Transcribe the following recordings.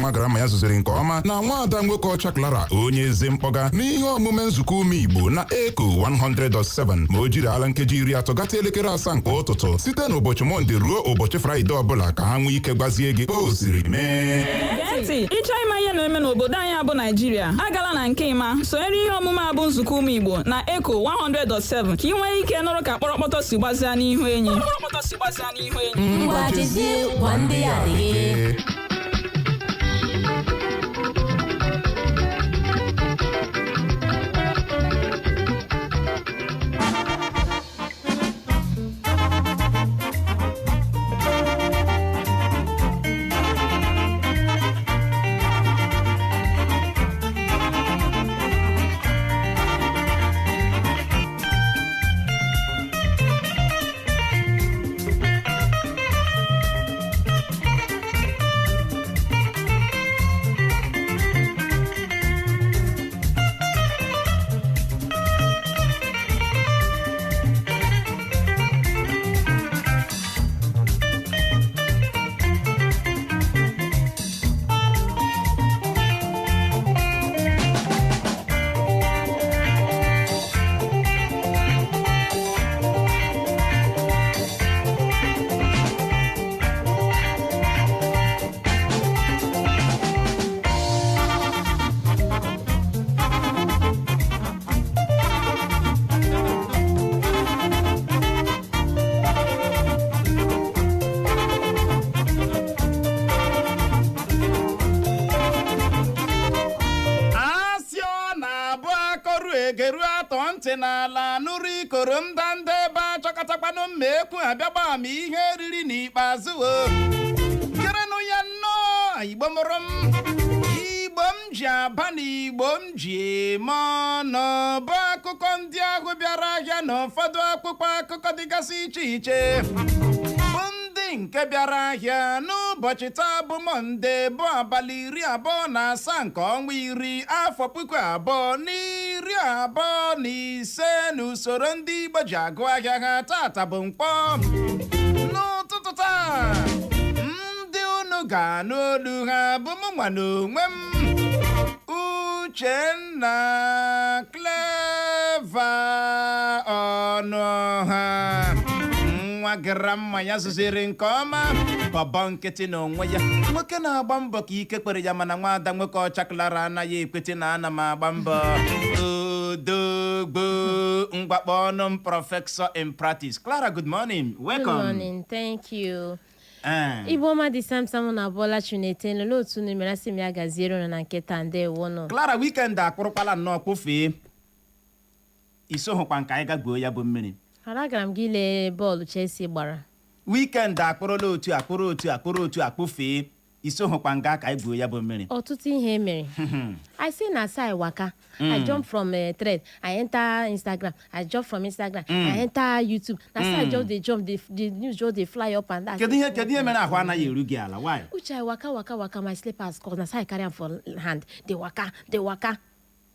Nwa grammar ya zụziri nke ọma na nwaada nwoke ọcha Clara, onye eze mkpọga n'ihe omume nzukọ ụmụ Igbo na Eko 100.7, ma o jiri ala nkeji 30 gata elekere 7 nke ụtụtụ, site n'ụbọchị Mọnde ruo ụbọchị Fraịde ọbụla, ka ha nwee ike gwazie gị ka o siri mee. Gee ntị, ịchọ ịma ihe na-eme n'obodo anyị abụ Naijiria, agala na nke ịma sonyere ihe omume a bụ nzukọ ụmụ Igbo na Eko 100.7, ka ị nwee ike nụrụ ka kpọrọkpọtọ si gbazia n'ihu enyi. Ngwa, jezie gwa ndị ya adịghị. Asị ọ na-abụ akọrụ egeru atọ ntị n'ala nụrụ ikoro ndanda ebe achọkọtakwanụ mma ekwu abịagba ma ihe eriri n'ikpeazụ. O kerenụ ya nnọọ. Igbo mụrụ m, Igbo m ji aba na Igbo m ji eme ọnụ, bụ akụkọ ndị ahụ bịara ahịa na ụfọdụ akwụkwọ akụkọ dịgasị iche iche, bụ ndị nke bịara ahịa n'ụbọchị taa bụ Mọnde, bụ abalị 27 nke ọnwa 10, afọ 2025 n'usoro ndị Igbo ji agụ ahịa ha. Tata bụ Nkwọ. N'ụtụtụ taa, ndị unu ga-anụ olu ha bụ mụ nwa n'onwe m, Uchenna Clever Ọnụọha, nwa grammar ya zụziri nke ọma, bọbọ nkịtị n'onwe ya, nwoke na-agba mbọ ka ike kwere ya, mana nwaada nwoke ọcha Clara anaghị ekwete na ana m agba mbọ. Odogbo mgbakpọ ọnụ m, professor in practice. Clara, good morning, welcome. Good morning, thank you. Eh. Igbo ọma dị sam sam na abụọla Chinete nlele otu unu mere, asị m ya gaziere unu na nkịta. Ndewo nụ. Clara, weekend akpụrụkwala nnọọ kpụfee, isoghụkwa nke anyị gagbuo ya bụ mmiri. Hara, agara m gị lee bọọlụ Chelsea gbara. Weekend akpụrụla otu akpụrụ otu akpụrụ otu akpụfee, isoghụkwa nga ka anyị gbuo ya bụ mmiri. Ọtụtụ ihe mere. I say na so I waka. I jump from thread, I enter Instagram. I jump from Instagram, I enter YouTube. Na so I just dey jump, the news just dey fly up and down. Kedu ihe mere ahụ anaghị eru gị ala? Why? Uche, I waka, waka, waka, my slippers cut. Na so I carry am for hand dey waka, dey waka.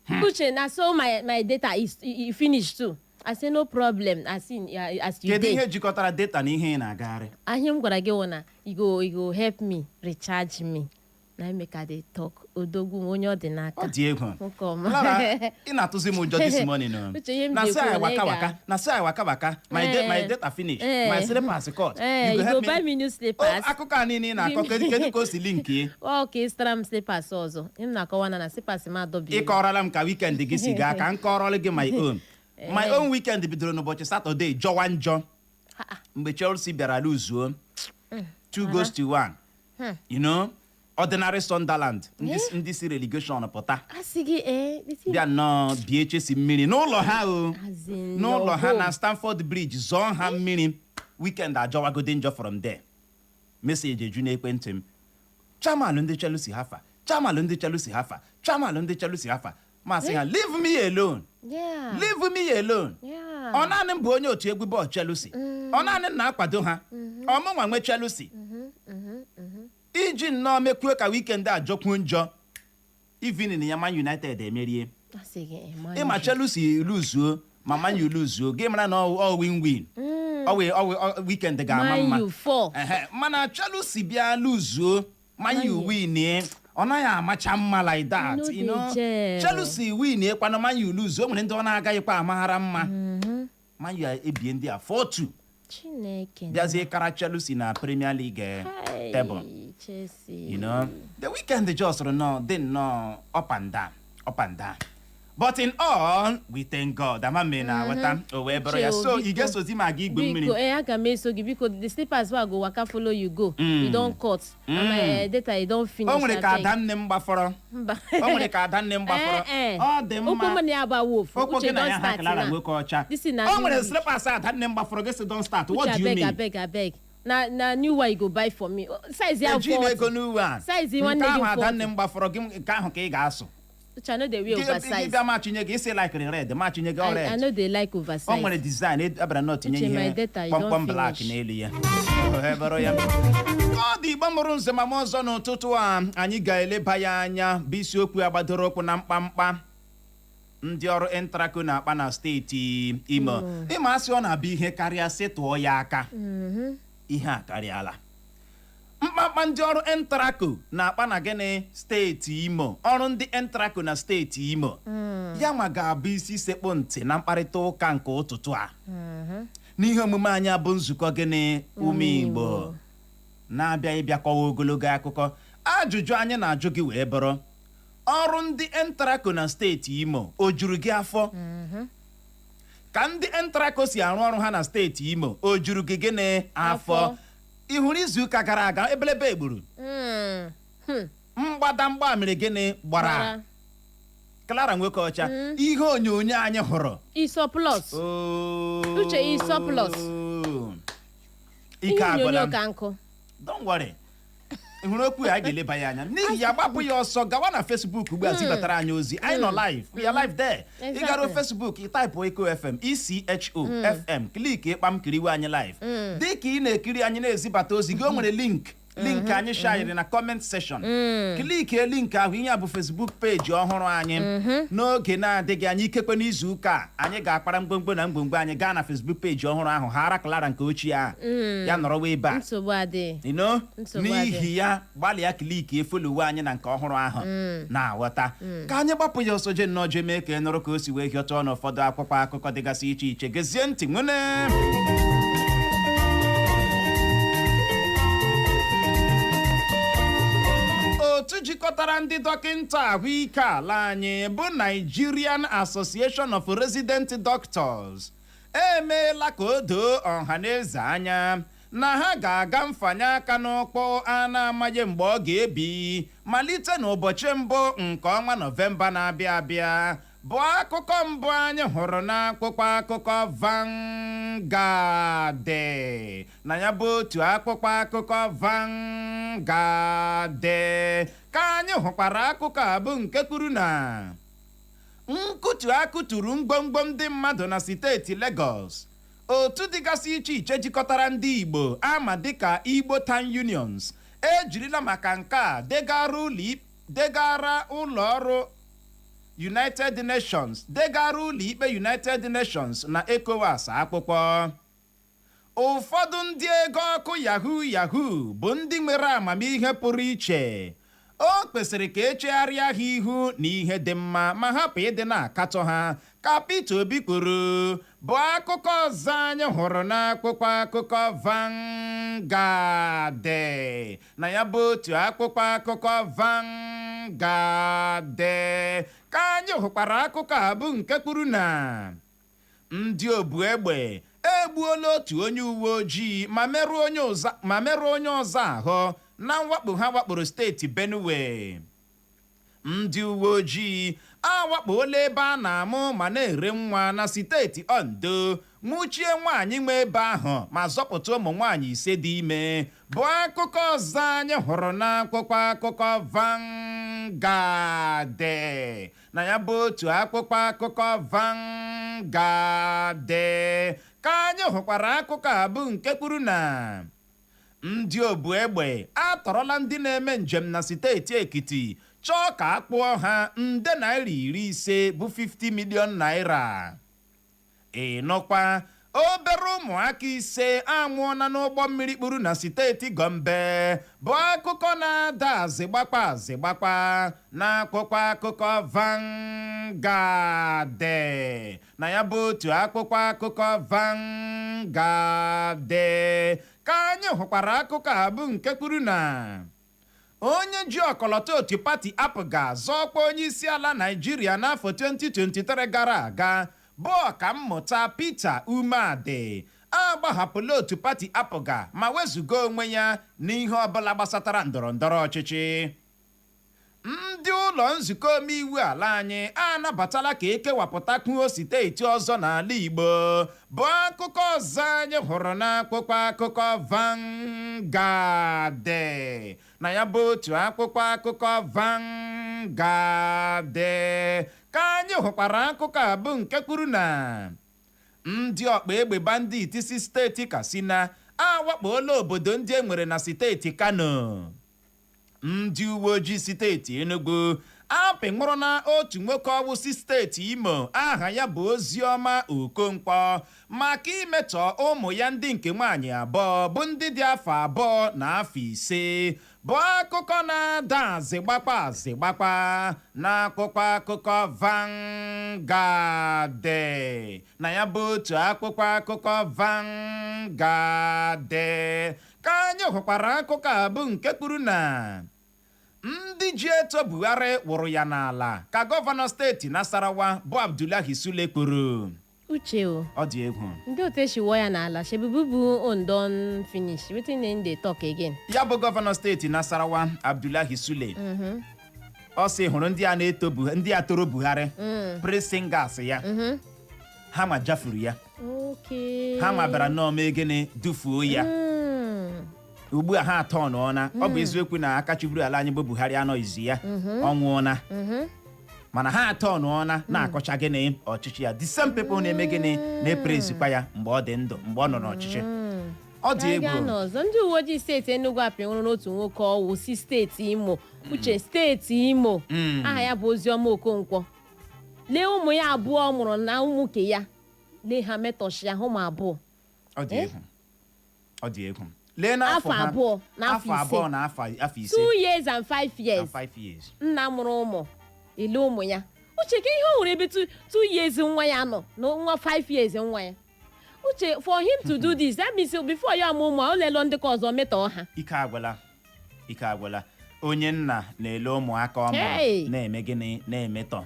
Uche, na so my data is e finish too. I say no problem, as in as you Kedu dey. ihe jikọtara data na ihe ị na-agagharị? Ahịa m gwara gị wụ na you go help me recharge me, na im make I dey talk. Odogwu m, onye ọ dị n'aka. Ọ dị egwu. Nwoke ọma. Clara, ị na-atụzi m ụjọ this morning o. Uche, ihe m Na ji say ekwu I na ị waka waka, na say I waka waka, my data finish, my slippers cut. You help go buy me new slippers. Oh, akụkọ a niile ị na-akọ, kedu ka o si link ye? Ọ ka ị zụtara m slippers ọzọ. Ihe m na-akọwa na slippers m adọbi. Ị kọrọla m ka weekend gị si gaa, ka m kọrọla gị my own. My own weekend bidoro n'ụbọchị Satọde jọwa njọ mgbe Chelsea bịara luzuo 2 goals to 1. Ordinary Sunderland, ndị si relegation pụta, Asị gị ee the thing bịa nnọọ bie Chelsea mmiri n'ụlọ ha o. As in N'ụlọ your ha home. na Stamford Bridge, zọọ ha mmiri. Weekend ajọwagode njọ from there. Message eju n'ekwentị m: "Chairman ndị Chelsea hafa, chairman ndị Chelsea hafa, chairman ndị Chelsea hafa." Masị ha, "Leave me alone." "Leave me alone." Ọ naanị m bụ onye otu egwu bọọlụ Chelsea? Ọ naanị m na-akwado ha? Ọmụnwa nwe Chelsea? Iji nnọọ mekwuo ka weekend a jọkwuo njọ, evening ya, Man United emerie. Asị gị Man Ịma U. Chelsea luzuo ma Man U luzuo, gị mara na ọ win win, ọ weekend ga-ama Man mma. U four. Ehe, mana Chelsea bịa luzuo, Man U Man U. winie, ọ Ọ naghị amacha mma like that. No you dey know gel. Chelsea win ekwanụ, Man U lose. O nwere ndị ọ na-agaghịkwa amaghara mma. Man U ebie ndị a 4-2. Chineke na. Bịazie kara Chelsea na Premier League Hey, table. Chelsea. The weekend just nnọọ dị nnọọ up and down, up and down, but in all, we thank God. Ama m na aghọta o wee bụrụ ya. Uche o, So ị biko. ga-esozi m aga igwe mmiri? Biko, eh, aga m eso gị, biko. The slippers wey I go waka follow you go, you don cut, and my data e don finish. O nwere ka Abeg. Ada nne m gbafọrọ. Mba. O nwere ka ada nne m gbafọrọ. Eh, eh. Ọ dị Ụkwụ mma. m na ya agba wolf. Ụkwụ Uche gị na don ya ha start Clara now. nwoke ọcha. This is na O new nwere week. slippers ada nne m gbafọrọ gị sị don start. What Uche, do you abeg, mean? abeg, abeg, na new one you go buy for me. Oh, size ya Eji m 40. ego n'uwe a. Size nwanne Nke gị ahụ ada 40. nne m gbafọrọ gị, nke ahụ ka ị ga-asụ. Uche, I no dey wear Gị oversize. bịa machinye gị isi like red, machinye gị I red. no dey like oversize. O nwere design abịara nọ tinye Uche, my ihe data, you don kpọmkpọm black finish. n'elu ya. O bụrụ ya. Ọ dị Igbo mụrụ nze ma m ọzọ n'ụtụtụ a, anyị ga-eleba ya anya bụ isiokwu a gbadoro ụkwụ na mkpamkpa ndị ọrụ ENTRACO na-akpa na steeti Imo. Ịma asị ọ na-abụ ihe karịa sị tụọ ya aka, ihe a karịala. Mkpamkpa ndị ọrụ ENTRACO na-akpa na gịnị, steeti Imo, ọrụ ndị ENTRACO na steeti Imo, ya ma ga-abụ isi sekpụ ntị na mkparịta ụka nke ụtụtụ a n'ihe omume anyị bụ nzukọ gịnị, ume Igbo na-abịa ịbịakọwa ogologo akụkọ. Ajụjụ anyị na-ajụ gị wee bụrụ: ọrụ ndị ENTRACO na steeti Imo, o juru gị afọ? Ka ndị ENTRACO si arụ ọrụ ha na steeti Imo, o juru gị gịnị, afọ? Afọ. Ị hụrụ izuụka gara aga ebelebe egburu mgbadamgba mere gịnị, gbara. Gbara. Clara nwoke ọcha, ihe onyonyo anyị hụrụ. Iso plus. Oh. Uche, iso plus. Ike Ihe agwụla onyonyo m. ka nkụ. Don't worry, ị hụrụ okwu a, anyị ga-eleba ya anya. N'ihi ya, gbapụ ya ọsọ gawa na Facebook ugbu a, zibatara anyị ozi. Anyị nọ live, we are live there. Ị gara Facebook, ị type Echo FM, ECHO FM, click ịkpam, kiriwe anyị live. Dị ka ị na-ekiri anyị na-ezibata ozi gị, o nwere link anyị share na comment section. Click link ahụ. Ihe a bụ Facebook page ọhụrụ anyị. N'oge na-adịghị anya, ikekwe n'izu ụka a, anyị ga-akpara mgbomgbo na mgbomgbo anyị gaa na Facebook page ọhụrụ ahụ, hara Clara nke ochie a, ya nọrọwa ebe a. Nsogbu adịghị. Nsogbu. N'ihi ya, gbalịa click e follow anyị na nke ọhụrụ ahụ na-aghọta. Ka anyị gbapụ ya ọsọ jee nnọọ jee mee ka ị nụrụ ka o si wee hịọta ọnụ ụfọdụ akwụkwọ akụkọ dịgasị iche iche. Gezie ntị nwene. Otu jikọtara ndị dọkịnta ahụike ala anyị bụ Nigerian Association of Resident Doctors emeela ka o doo ọha na eze anya na ha ga-aga mfanye aka n'ụkwụ a na-amaghị mgbe ọ ga-ebi, malite n'ụbọchị mbụ nke ọnwa Nọvemba na-abịa abịa, bụ akụkọ mbụ anyị hụrụ n'akwụkwọ akụkọ Vanguard. Na ya bụ otu akwụkwọ akụkọ Vanguard ka anyị hụkwara akụkọ a bụ nke kwuru na nkụtu akụturu mgbomgbo ndị mmadụ na steeti Lagos. Otu dịgasị iche iche jikọtara ndị Igbo ama dịka Igbo Town Unions ejirila maka nke a degara ụlọ ọrụ United Nations, degara ụlọ ikpe United Nations na ECOWAS akwụkwọ. Ụfọdụ ndị ego ọkụ yahoo yahoo bụ ndị nwere amamihe pụrụ iche, o kwesịrị ka echegharịa ha ihu na ihe dị mma ma hapụ ịdị na-akatọ ha, ka Peter Obi kwuru, bụ akụkọ ọzọ anyị hụrụ n'akwụkwọ akụkọ Vanguard. Na ya bụ otu akwụkwọ akụkọ Vanguard ka anyị hụkwara akụkọ a bụ nke kwuru na ndị obu egbe egbuola otu onye uwe ojii ma merụọ onye ọzọ ahụ na mwakpo ha wakporo steeti Benue. Ndị uwe ojii awakpola ebe a na-amụ ma na-ere nwa na steeti Ondo, nwụchie nwaanyị nwe ebe ahụ ma zọpụta ụmụ nwaanyị 5 dị ime, bụ akụkọ ọzọ anyị hụrụ n'akwụkwọ akụkọ Vanguard. Na ya bụ otu akwụkwọ akụkọ Vanguard ka anyị hụkwara akụkọ a bụ nke kwuru na ndị obu egbe atọrọla ndị na-eme njem na steeti Ekiti, chọọ ka a kpụọ ha nde naira 50 bụ 50 million naira. Ị nụkwa Obere ụmụaka 5 anwụọna n'ụgbọ mmiri kpuru na steeti Gombe, bụ akụkọ na-ada azịgbakpa azịgbakpa n'akwụkwọ akụkọ Vanguard. Na ya bụ otu akwụkwọ akụkọ Vanguard ka anyị hụkwara akụkọ a, bụ nke kwuru na onye ji ọkọlọtọ otu pati APGA zọọkwa onye isi ala Naijiria n'afọ 2023 gara aga, bụ Ọkammụta Peter Umeadị, agbahapụla otu pati APGA ma wezụga onwe ya n'ihe ọbụla gbasatara ndọrọ ndọrọ ọchịchị. Ndị ụlọ nzukọ omeiwu ala anyị anabatala ka ekewapụtakwuo steeti ọzọ n'ala Igbo, bụ akụkọ ọzọ anyị hụrụ n'akwụkwọ akụkọ Vanguard. Na ya bụ otu akwụkwọ akụkọ Vanguard ka anyị hụkwara akụkọ a, bụ nke kwuru na ndị ọkpa egbe bandit si steeti Katsina awakpola obodo ndị e nwere na steeti Kano. Ndị uwe ojii steeti Enugu apịnwụrụ na otu nwoke ọwụsị steeti Imo aha ya bụ Oziọma Okonkwo maka imetọ ụmụ ya ndị nke nwaanyị 2, bụ ndị dị afọ 2 na afọ 5, bụ akụkọ na-ada azịgbakpa azịgbakpa n'akwụkwọ akụkọ Vanguard. Na ya bụ otu akwụkwọ akụkọ Vanguard ka anyị hụkwara akụkọ a, bụ nke kwuru na ndị ji eto Buhari wụrụ ya n'ala, ka gọvanọ steeti Nasarawa bụ Abdullahi Sule kwuru. Uche o. Ọ dị egwu. Ndị otu esi wụọ ya n'ala, shebi Bubu own don finish, wetin dem dey talk again? Ya bụ gọvanọ steeti Nasarawa, Abdullahi Sule, ọ sị hụrụ ndị a na-eto ndị a toro Buhari, praise singers ya, ha ma jafuru ya. Ha ma bịara nnọọ mee gịnị? Dufuo ya. Ugbu a ha atọ nọọna. Ọ bụ eziokwu na aka chịburu ala anyị bụ Buhari anọghịzi ya, ọ nwụọna, mana ha atọ nọọna na-akọcha gịnị? Ọchịchị ya. The same people na-eme gịnị? Na-epraise-kwa ya mgbe ọ dị ndụ, mgbe ọ nọ n'ọchịchị. Ọ dị Ka anyị gaa egwu. N'ọzọ, ndị uwe ojii steeti Enugu apịnwụrụ n'otu nwoke ọwụ si steeti Imo, Uche, steeti Imo, aha ya bụ Oziọma Okonkwo. Lee ụmụ ya 2 ọ mụrụ na ụmụ nke ya, lee ha metọchia ha, ụmụ 2. Ọ dị egwu, ọ dị egwu. Lee n'afọ Afọ ha. 2 na afọ Afọ 5. 2 na afọ 5. 2 years and 5 years. And 5 years. Nna mụrụ ụmụ ile ụmụ ya, Uche, ka ihe o nwere ebe 2 years nwa ya nọ na nwa 5 years nwa ya. Uche, for him to do this, that means before ya amụ ụmụ, o lelo ndị ka ọzọ metọọ ha. Ike agwụla, ike agwụla. Onye nna na-ele ụmụaka ọ mụrụ Hey! na-eme gịnị? Na-emetọ.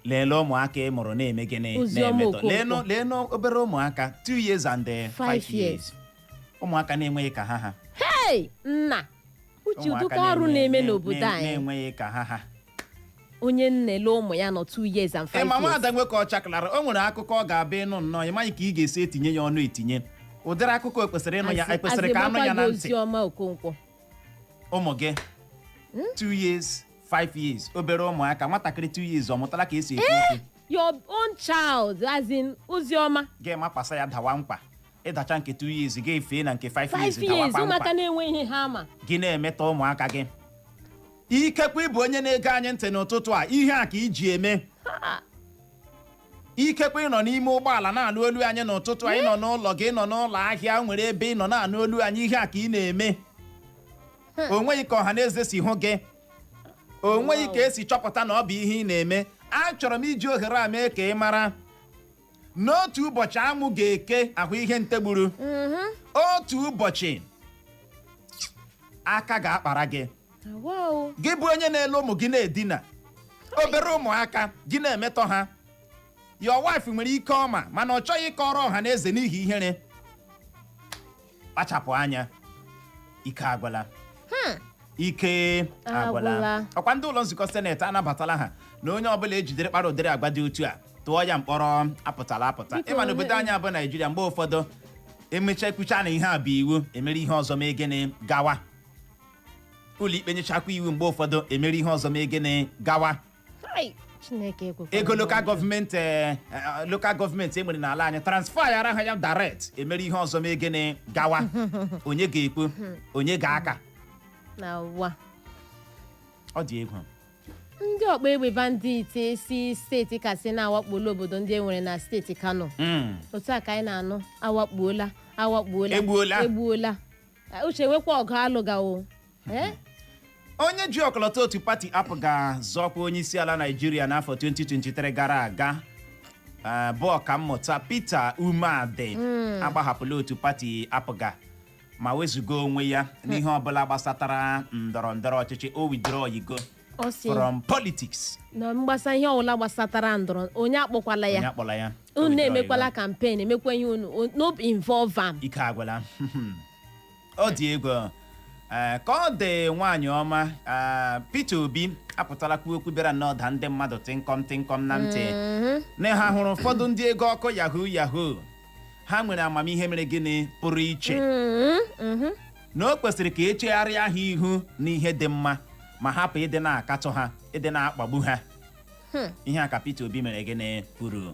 Lelee ụmụaka ị mụrụ na-eme gịnị? Oziọma Na-emetọ. Okonkwo. Leenụ, leenụ obere ụmụaka, 2 years and 5 5 years. years. Ụmụaka na-enweghị ka ha ha. Hey, nna Uche, Ụmụaka ụdịka arụ na-eme n'obodo anyị. Na-enweghị ka ha ha. Onye nna ele ụmụ ya nọ 2 years and 5 Ịma years. nwaada nwoke ọcha Clara, o nwere akụkọ ọ ga-abịa ịnụ nnọọ, ị maghị ka ị ga-esi etinye ya ọnụ. Etinye ụdịrị akụkọ ekwesịrị ịnụ ya, ekwesịrị ka anụ ya na ntị. Oziọma Okonkwo. Ụmụ gị 2 years, 5 years, obere ụmụaka, nwatakịrị 2 years ọ mụtala ka esi ekwu okwu. Your own child, as in Oziọma. Gị mapasa ya dawa mkpa, ịdacha nke 2 years, gị fee na nke 5 years. 5 years. Dawakwa Ụmụaka mkpa. na-enwe ihe ha ma. Gị na-emetọ ụmụaka gị. Ikekwe ịbụ onye na-ege anyị ntị n'ụtụtụ a, ihe a ka iji eme. Ikekwe ị nọ n'ime ụgbọala na-anụ olu anyị n'ụtụtụ a, ị nọ n'ụlọ gị, nọ n'ụlọ ahịa, nwere ebe ị nọ na-anụ olu anyị, ihe a ka ị na-eme. O nweghị ka ọha na eze si hụ gị, o nweghị ka esi chọpụta na ọ bụ ihe ị na-eme. Achọrọ m iji ohere a mee ka ị mara n'otu ụbọchị anwụ ga-eke ahụ ihe ntegburu. Otu ụbọchị aka ga-akpara gị. Wow. Gị bụ onye na-ele ụmụ gị na-edina obere ụmụaka gị, na-emetọ ha. Your wife nwere ike ọma, mana ọ chọghị ịkọrọ ọha na eze n'ihi ihere. Kpachapụ anya, ike agwụla, ike agwụla. Agwụla. Ọkwa ndị ụlọ nzukọ seneti anabatala ha na onye ọbụla ejidere kpara ụdịrị agwa dị otu a, tụọ ya mkpọrọ apụtala apụta. Biko, Ịma na obodo anyị abụ Naijiria, mgbe ụfọdụ emecha ekwucha na ihe a bụ iwu, emere ihe ọzọ mee gịnị? Gawa ụlọikpe nyechakwa iwu. Mgbe ụfọdụ emere ihe ọzọ mee gịnị? Gawa. Hai, Chineke ekwekwala. Ego local government, local government e nwere n'ala anyị, transfer ya ara ha ya direct, emere ihe ọzọ mee gịnị? Gawa. Onye ga-ekwu? Onye ga-aka? Na ụwa. Ọ dị egwu. Ndị ọkpa egbe bandit si steeti Katsina awakpuola obodo ndị e nwere na steeti Kano. Otu a ka anyị na-anụ, awakpuola, awakpuola. Egbuola. Egbuola. Ah, Uche, nwekwa ọgụ alụgawo. Eh? Onye ji ọkọlọtọ otu pati APGA zọkwa onye isi ala Naijiria n'afọ 2023 gara aga, bụ Ọkammụta Peter Umeadị, agbahapụla otu pati APGA ma wezụga onwe ya n'ihe ọbụla gbasatara ndọrọ ndọrọ ọchịchị. O withdraw igo Ọ sị from politics. Na mgbasa ihe ọbụla gbasatara ndọrọ, onye akpọkwala Onye ya. akpọla ya. O Unu withdraw emekwala igo. campaign, emekwa ihe unu, no involve am. Ike agwụla. Ọ dị egwu. Ee, ka ọ dị, nwaanyị ọma, Peter Obi apụtala kwuo okwu bịara n'ọda ndị mmadụ tịnkọm tịnkọm na ntị, na ha hụrụ ụfọdụ ndị ego ọkụ yahoo yahoo, ha nwere amamihe mere gịnị pụrụ iche, na o kwesịrị ka echegharịa ha ihu n'ihe dị mma ma hapụ ịdị na-akatọ ha, ịdị na-akpagbu ha. Ihe a ka Peter Obi mere gịnị kwuru.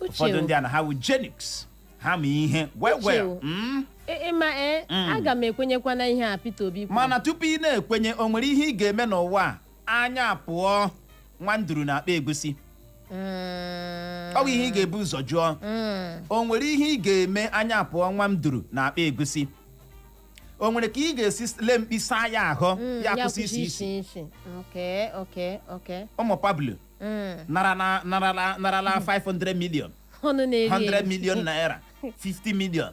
Uche. Ụfọdụ ndị a na ha wụ genius, ha ma ihe well well. Uche o. Ịma ee, aga m ekwenyekwa na ihe a Peter Obi kwuru. Mana tupu ị na-ekwenye, o nwere ihe ị ga-eme n'ụwa a, anya pụọ nwa nduru na-akpa egusi. Ọ bụ ihe ị ga-ebu ụzọ jụọ. O nwere ihe ị ga-eme anya pụọ nwa nduru na-akpa egusi? O nwere ka ị ga-esi lee mkpịsị anya ahụ ya kwụsị isi isi? Isi. Okay. Ụmụ Pablo narala narala narala 500 million, Ọnụ na-eri 100 eri. million naira, 50 million,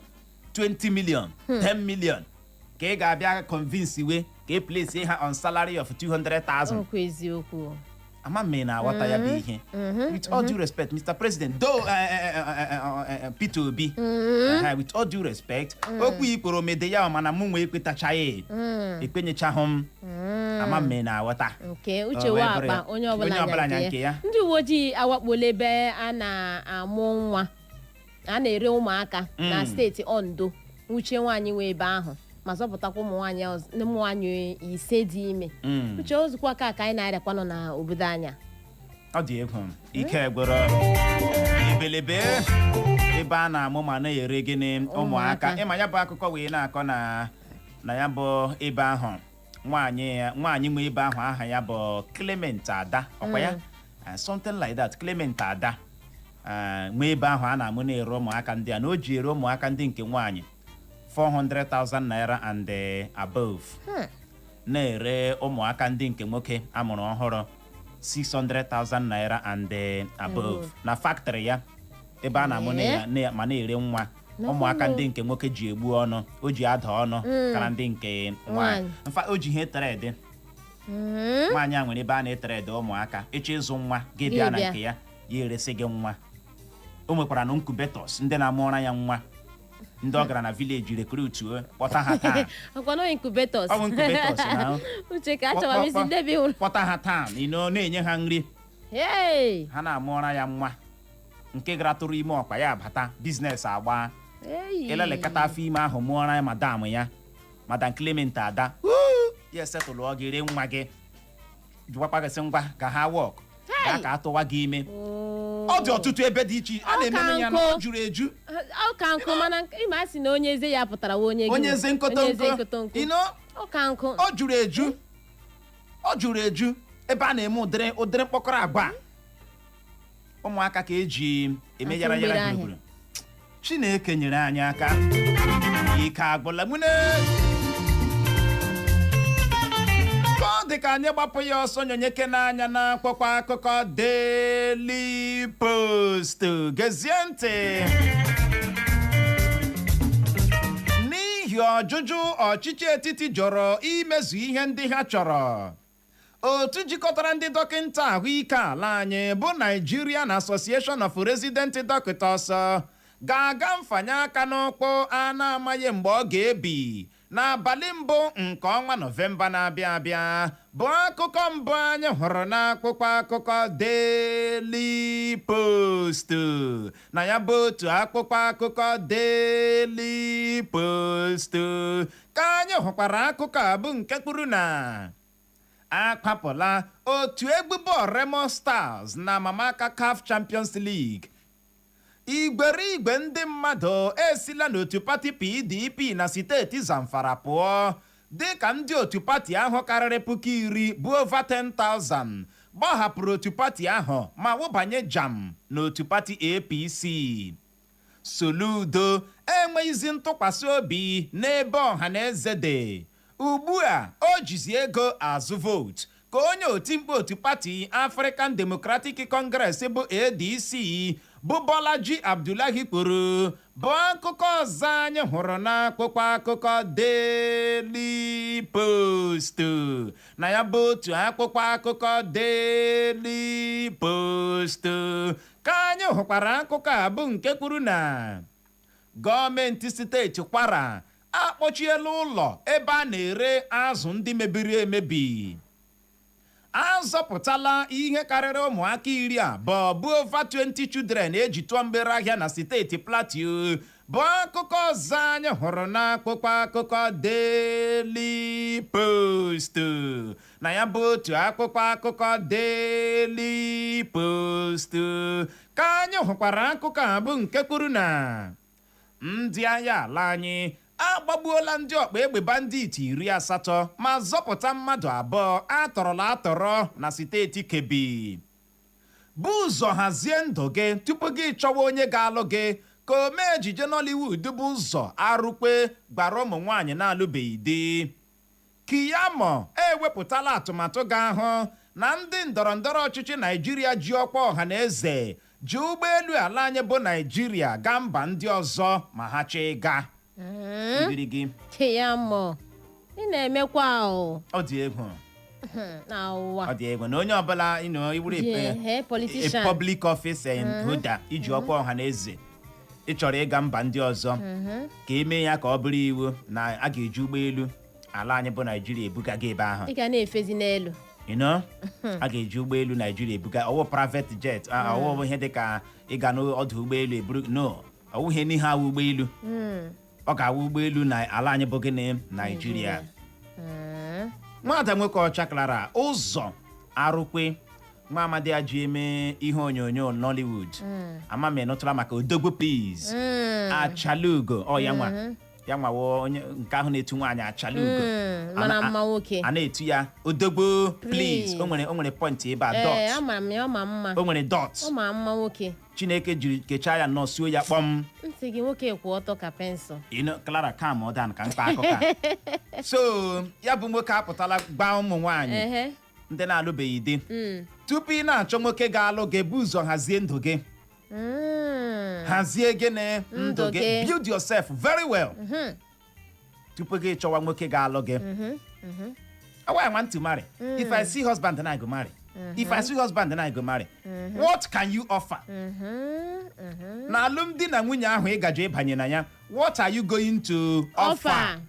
20 million, 10 million, ka ị ga-abịa convince we ka e place ha on salary of 200,000. Okwu eziokwu. Ama m na aghọta ya bụ ihe. With all due respect, Mr President, though, Peter Obi, with all due respect, okwu ikworo mede ya, mana mụ nwee ekwetachaghị, ekwenyechahụ m. Ama m na aghọta. Nke Uche Ọ wee wa bụrụ akpa ya. onye ọbụla Onye ọbụla nya nke ya. Ndị uwe ojii awakpola ebe a na-amụ nwa, a na-ere ụmụaka na steeti Ondo, nwuchie nwaanyị nwe ebe ahụ ma zọpụtakwa ụmụ nwaanyị 5 dị ime. Uche, ozukwa ka anyị na-arịakwa nọ n'obodo anya. Ọ dị egwu. Ike gwụrụ. Ebelebe ebe a na-amụ ma na-ere gịnị? Ụmụaka. Ụmụaka. Ịma ya bụ akụkọ wee na-akọ na ya bụ ebe ahụ, nwaanyị nwe ebe ahụ, aha ya bụ Clement Ada, ọkwa ya? Something like that, Clement Ada, nwee ebe ahụ a na-amụ na-ere ụmụaka ndị a, na o ji ere ụmụaka ndị nke nwaanyị 400,000 naira and above, na-ere ụmụaka ndị nke nwoke amụrụ ọhụrụ 600,000 naira and above na factory ya, ebe a na-amụ ma na-ere nwa ụmụaka ndị nke nwoke ji egbu ọnụ, o ji ada ọnụ kara ndị nke nwaanyị. Nwaanyị. Mfa o ji ihe trade. Nwaanyị a nwere ebe a na-etrade ụmụaka. Ịchọ ịzụ nwa gị, bịa na Gị bịa. nke ya, ya eresi gị nwa. O nwekwara na incubators ndị na-amụọra ya nwa, ndị ọ gara na village recruituo, kpọta ha taa. Ọkwa nọ incubators. Ọ bụ incubators na. Uche, ka achọrọ m isi ndebi hụrụ. Kpọta ha taa ino na-enye ha nri. Hey! Ha na-amụọra ya nwa. Nke gara tụrụ ime ọkpa ya bata, business agba. Hey! Elelekọta afọ ime ahụ, mụọra ya madam ya, Madam Clement Ada. Wuu! Ya esetụlụọ gị, ree nwa gị, jụkwakwa gị sị ngwa ka ha work gaa ka atụwa gị ime. Oh. Ọ dị ọtụtụ ebe dị iche a Ọ na-eme ya ka na ọ nkụ. juru eju. Ọ ka nkụ, mana ịma asị na onye eze ya pụtara wa onye gịnị? Onye eze Onye eze nkotonko. nkotonko. Ino. Ọ ka nkụ. Ọ juru eju, ọ juru eju ebe a na-eme ụdịrị mkpọkọrọ agwa a. Ụmụaka ka eji eme Atụ yara mgbere yara ahịa. Gburugburu Chineke nyere anyị aka. Ike agwụla mune ka ọ dị ka anyị gbapụ ya ọsọ nyonyeke n'anya na akwụkwọ akụkọ Daily Post. Gezie ntị. N'ihi ọjụjụ ọchịchị etiti jọrọ imezu ihe ndị ha chọrọ, otu jikọtara ndị dọkịta ahụike ala anyị bụ Nigerian Association of Resident Doctors ga-aga mfanye aka n'ụkwụ a na-amaghị mgbe ọ ga-ebi n'abalị 1 nke ọnwa Nọvemba na-abịa abịa, bụ akụkọ mbụ anyị hụrụ n'akwụkwọ akụkọ Daily Post. Na ya bụ otu akwụkwọ akụkọ Daily Post ka anyị hụkwara akụkọ a bụ nke kwuru na akwapụla otu egwu bọọlụ Remo Stars na Mamaka CAF Champions League. Igwere ndị mmadụ esila n'otu pati PDP na steeti Zamfara pụọ, dịka ndị otu pati ahụ karịrị 10,000 bụ over 10,000. Gbahapụrụ otu pati ahụ ma wụbanye jam n'otu pati APC. Soludo enweghịzi ntụkwasị obi n'ebe ọha na eze dị ugbu a, o jizi ego azụ vootu, ka onye otimkpu otu pati African Democratic Congress bụ ADC, bụ Bolaji Abdullahi kwuru, bụ akụkọ ọzọ anyị hụrụ n'akwụkwọ akụkọ Daily Post. Na ya bụ otu akwụkwọ akụkọ Daily Post ka anyị hụkwara akụkọ a, bụ nke kwuru na gọọmenti steeti Kwara akpọchiela ụlọ ebe a na-ere azụ ndị mebiri emebi. Azọpụtala ihe karịrị ụmụaka 20, bụ over 20 children, eji tụọ mgbere ahịa na steeti Plateau, bụ akụkọ ọzọ anyị hụrụ n'akwụkwọ akụkọ Daily Post. Na ya bụ otu akwụkwọ akụkọ Daily Post ka anyị hụkwara akụkọ a, bụ nke kwuru na ndị agha ala anyị agbagbuola ndị ọkpa egbe bandit 80 ma zọpụta mmadụ abụọ atọrọla atọrọ na steeti Kebbi. Bụ ụzọ hazie ndụ gị tupu gị chọwa onye ga-alụ gị, ka omee ejije Nollywood bụ ụzọ arụkwe gbara ụmụ nwaanyị na-alụbeghị di. Keyamo ewepụtala atụmatụ ga-ahụ na ndị ndọrọ ndọrọ ọchịchị Naijiria ji ọkwa ọha na eze ji ụgbọelu ala anyị bụ Naijiria gaa mba ndị ọzọ ma ha chọọ ịga mmiri gị. Keyamo, ị na-emekwa o. Ọ dị egwu. Na ụwa. Ọ dị egwu na onye ọbụla iwuru Ji, politician. a public office and holder, iji ọkwa ọha na eze, ị chọrọ ịga mba ndị ọzọ, ka emee ya ka ọ bụrụ iwu na a ga-eji ụgbọelu ala anyị bụ Naijiria ebuga gị ebe ahụ. Ị ga na-efezi n'elu. A ga-eji ụgbọelu Naijiria ebuga, ọwụ private jet, ọwụ ihe dịka ịga n'ọdụ ụgbọelu eburu, no, ọwụ ihe n'ihe awụ ụgbọelu, ọ ga-awụ ụgbọelu na ala anyị bụ gịnị? Naijiria. Nwada nwoke ọcha Clara ụzọ arụkwe, nwa amadi a ji eme ihe onyonyo Nollywood, ama m ịnụtụla maka Odogwu Please Achalugo, ọ ya nwa ya nwawo onye nke ahụ na-etu nwaanyị Achalugo. Mara mma nwoke. A na-etu ya Odogwu Please. O nwere point ebe a, dot. Ama m ya, ọ ma mma. O nwere dot. Ọ ma mma nwoke. Chineke jiri kechaa ya nnọọ, suo ya kpọm. Ntị gị, nwoke kwụ ọtọ ka pensụl. Clara, calm down ka mkpa akụkọ a. So ya bụ nwoke apụtala gbaa ụmụ nwaanyị ndị na-alụbeghị di, tupu ị na-achọ nwoke ga-alụ gị, bụ ụzọ hazie ndụ gị. Hazie gịnị? Ndụ Ndụ gị. gị. Build yourself very well tupu gị chọwa nwoke ga-alụ gị. Why I want to marry? If I see husband, then I go marry. If I see husband, then I go marry. What can you offer? Na alụmdi na nwunye ahụ ị gaje ịbanye na ya, what are you going to offer? Offer.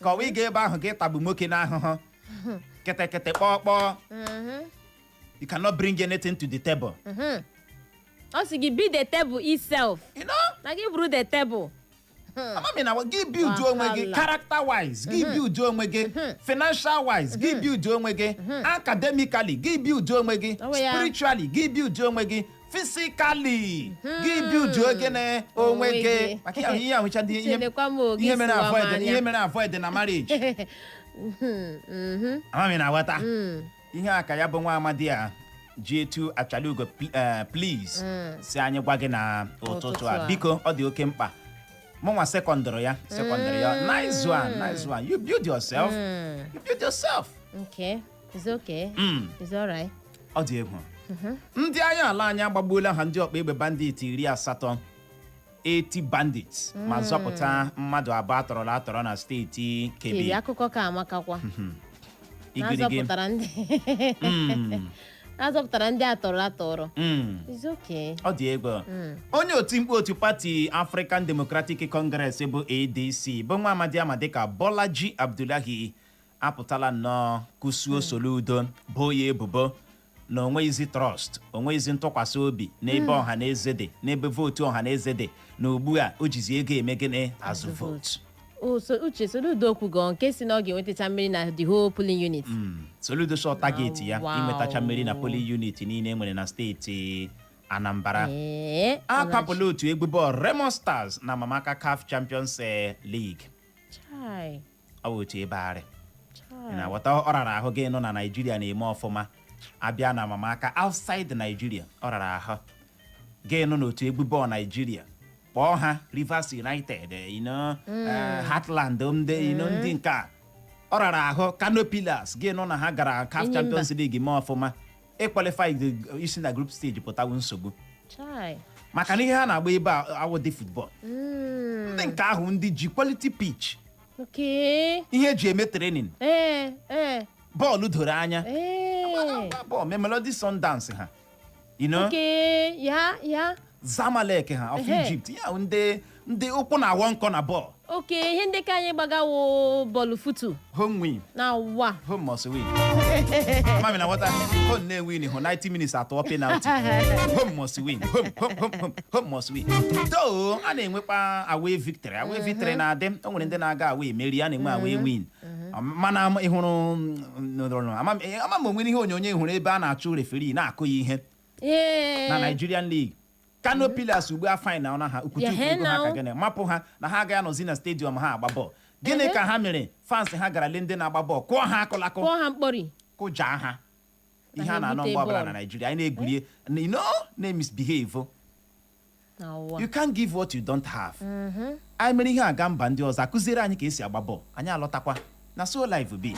Ka ọ ị ga ebe ahụ gị tagbu nwoke n'ahụhụ kịtịkịtị kpọọ kpọọ, you cannot bring anything to the table. Ọ sị gị be the table itself. You know? Na gị bụrụ the table. Amami na gị build onwe gị. Wahala. Character wise, gị build onwe gị. Financial wise, gị build onwe gị. Academically, gị build onwe gị. Onwe ya. Spiritually, gị build onwe gị. Physically, gị build ogene onwe Onwe gị. gị. Maka ihe ahụcha ndị ihe Chelekwa m oge ihe mere siwa m avoid anya. ihe mere avoid na marriage. Amami na aghọta ihe a ka ya bụ nwa amadi a ji etu Achalugo Please si anyị gwa gị na ụtụtụ Ụtụtụ a. a. Biko, ọ dị oke mkpa. Mụnwa secondịrị ya, secondịrị ya. Nice one, nice one. You build yourself, you build yourself. Okay, it's okay. It's alright. Ọ dị egwu. Ndị agha ala anyị agbagbuola ha ndị ọkpa egbe bandit 80, 80 bandits, ma zọpụta mmadụ abụọ atọrọla atọrọ na steeti Kebi. Kebbi. Akụkọ ka amakakwa. Igirigi. Na-azọpụtara ndị atọrọ atọrọ. It's okay. Ọ dị egwu. Onye oti mkpu otu pati African Democratic Congress bụ ADC, bụ nwa amadi ama dịka Bolaji Abdullahi, apụtala nnọọ kụsuo Soludo, boo ya ebubo na onweghịzi trust, onweghịzi ntụkwasị obi n'ebe ọha na eze dị, n'ebe vootu ọha na eze dị, na ugbu a o jizi ego eme gịnị? Azụ vootu. O, so Uche, Soludo kwugo nke si na ọ ga-enwetacha mmeri na the whole polling unit. Soludo sọ target ya inwetacha mmeri na polling unit niile e nwere na steeti Anambra. Akwapụla otu egwu bọọlụ Remo Stars na Mamaka CAF Champions League. Chai. Ọ bụ otu ebe arị. Chai. Na ghọta, ọ rara ahụ gị nọ na Naịjirịa na-eme ọfụma. Abịa na amamaka outside Nigeria, ọ rara ahụ gị nọ n'otu egwu bọọlụ Nigeria kpọọ ha Rivers United, Heartland, ndị ndị nke a ọ rara ahụ, Kano Pillars, gị nọ na ha gara CAF Enyimba. Champions League mee ọfụma, ịqualify isi na group stage pụtawu nsogbu, Chai. maka na ihe ha na-agba ebe a awụdị football. Ndị nke ahụ, ndị ji quality pitch, ihe eji eme training, ee ee bọọlụ doro anya. Bọọlụ Mamelodi Sundowns ha, Okay, ya ya. Zamalek ha of Egypt ya, ndị ụkwụ na-awọ nkọ na bọọlụ. Okay, ihe ndị ka anyị gbagawo bọọlụ futu. Home win. Na ụwa. Home must win. Mami na nwata home na-ewin hụ 90 minutes atọ penalty. Home must win, home, home, home, home, home must win. Though a na-enwekwa away victory, away victory na-adị. O nwere ndị na-aga away emeri, a na-enwe away win. Mana ị hụrụ ama m onwere ihe onyonyo ị hụrụ ebe a na-achụ referee, na-akụ ya ihe na Nigerian League. Kano Pillars ugbu a final na ha ukwuchukwu ego ha ka gịnị mapụ ha na ha agaghị anọzi na stadium ha agba bọọlụ. Gịnị ka ha mere? Fans ha gara lee ndị na-agba bọọlụ, kụọ ha akụlakụ. Kụọ ha mkpọri. Kụjaa ha. Ihe ha a na-anọ ebute mgbe ọbụla bọọlụ. na Naijiria, anyị na-egwurie na-emisbehave. Na ụwa. You can't give what you don't have. Anyị mere ihe aga mba ndị ọzọ akụziere anyị ka esi agba bọọlụ, anyị alọtakwa na so life be.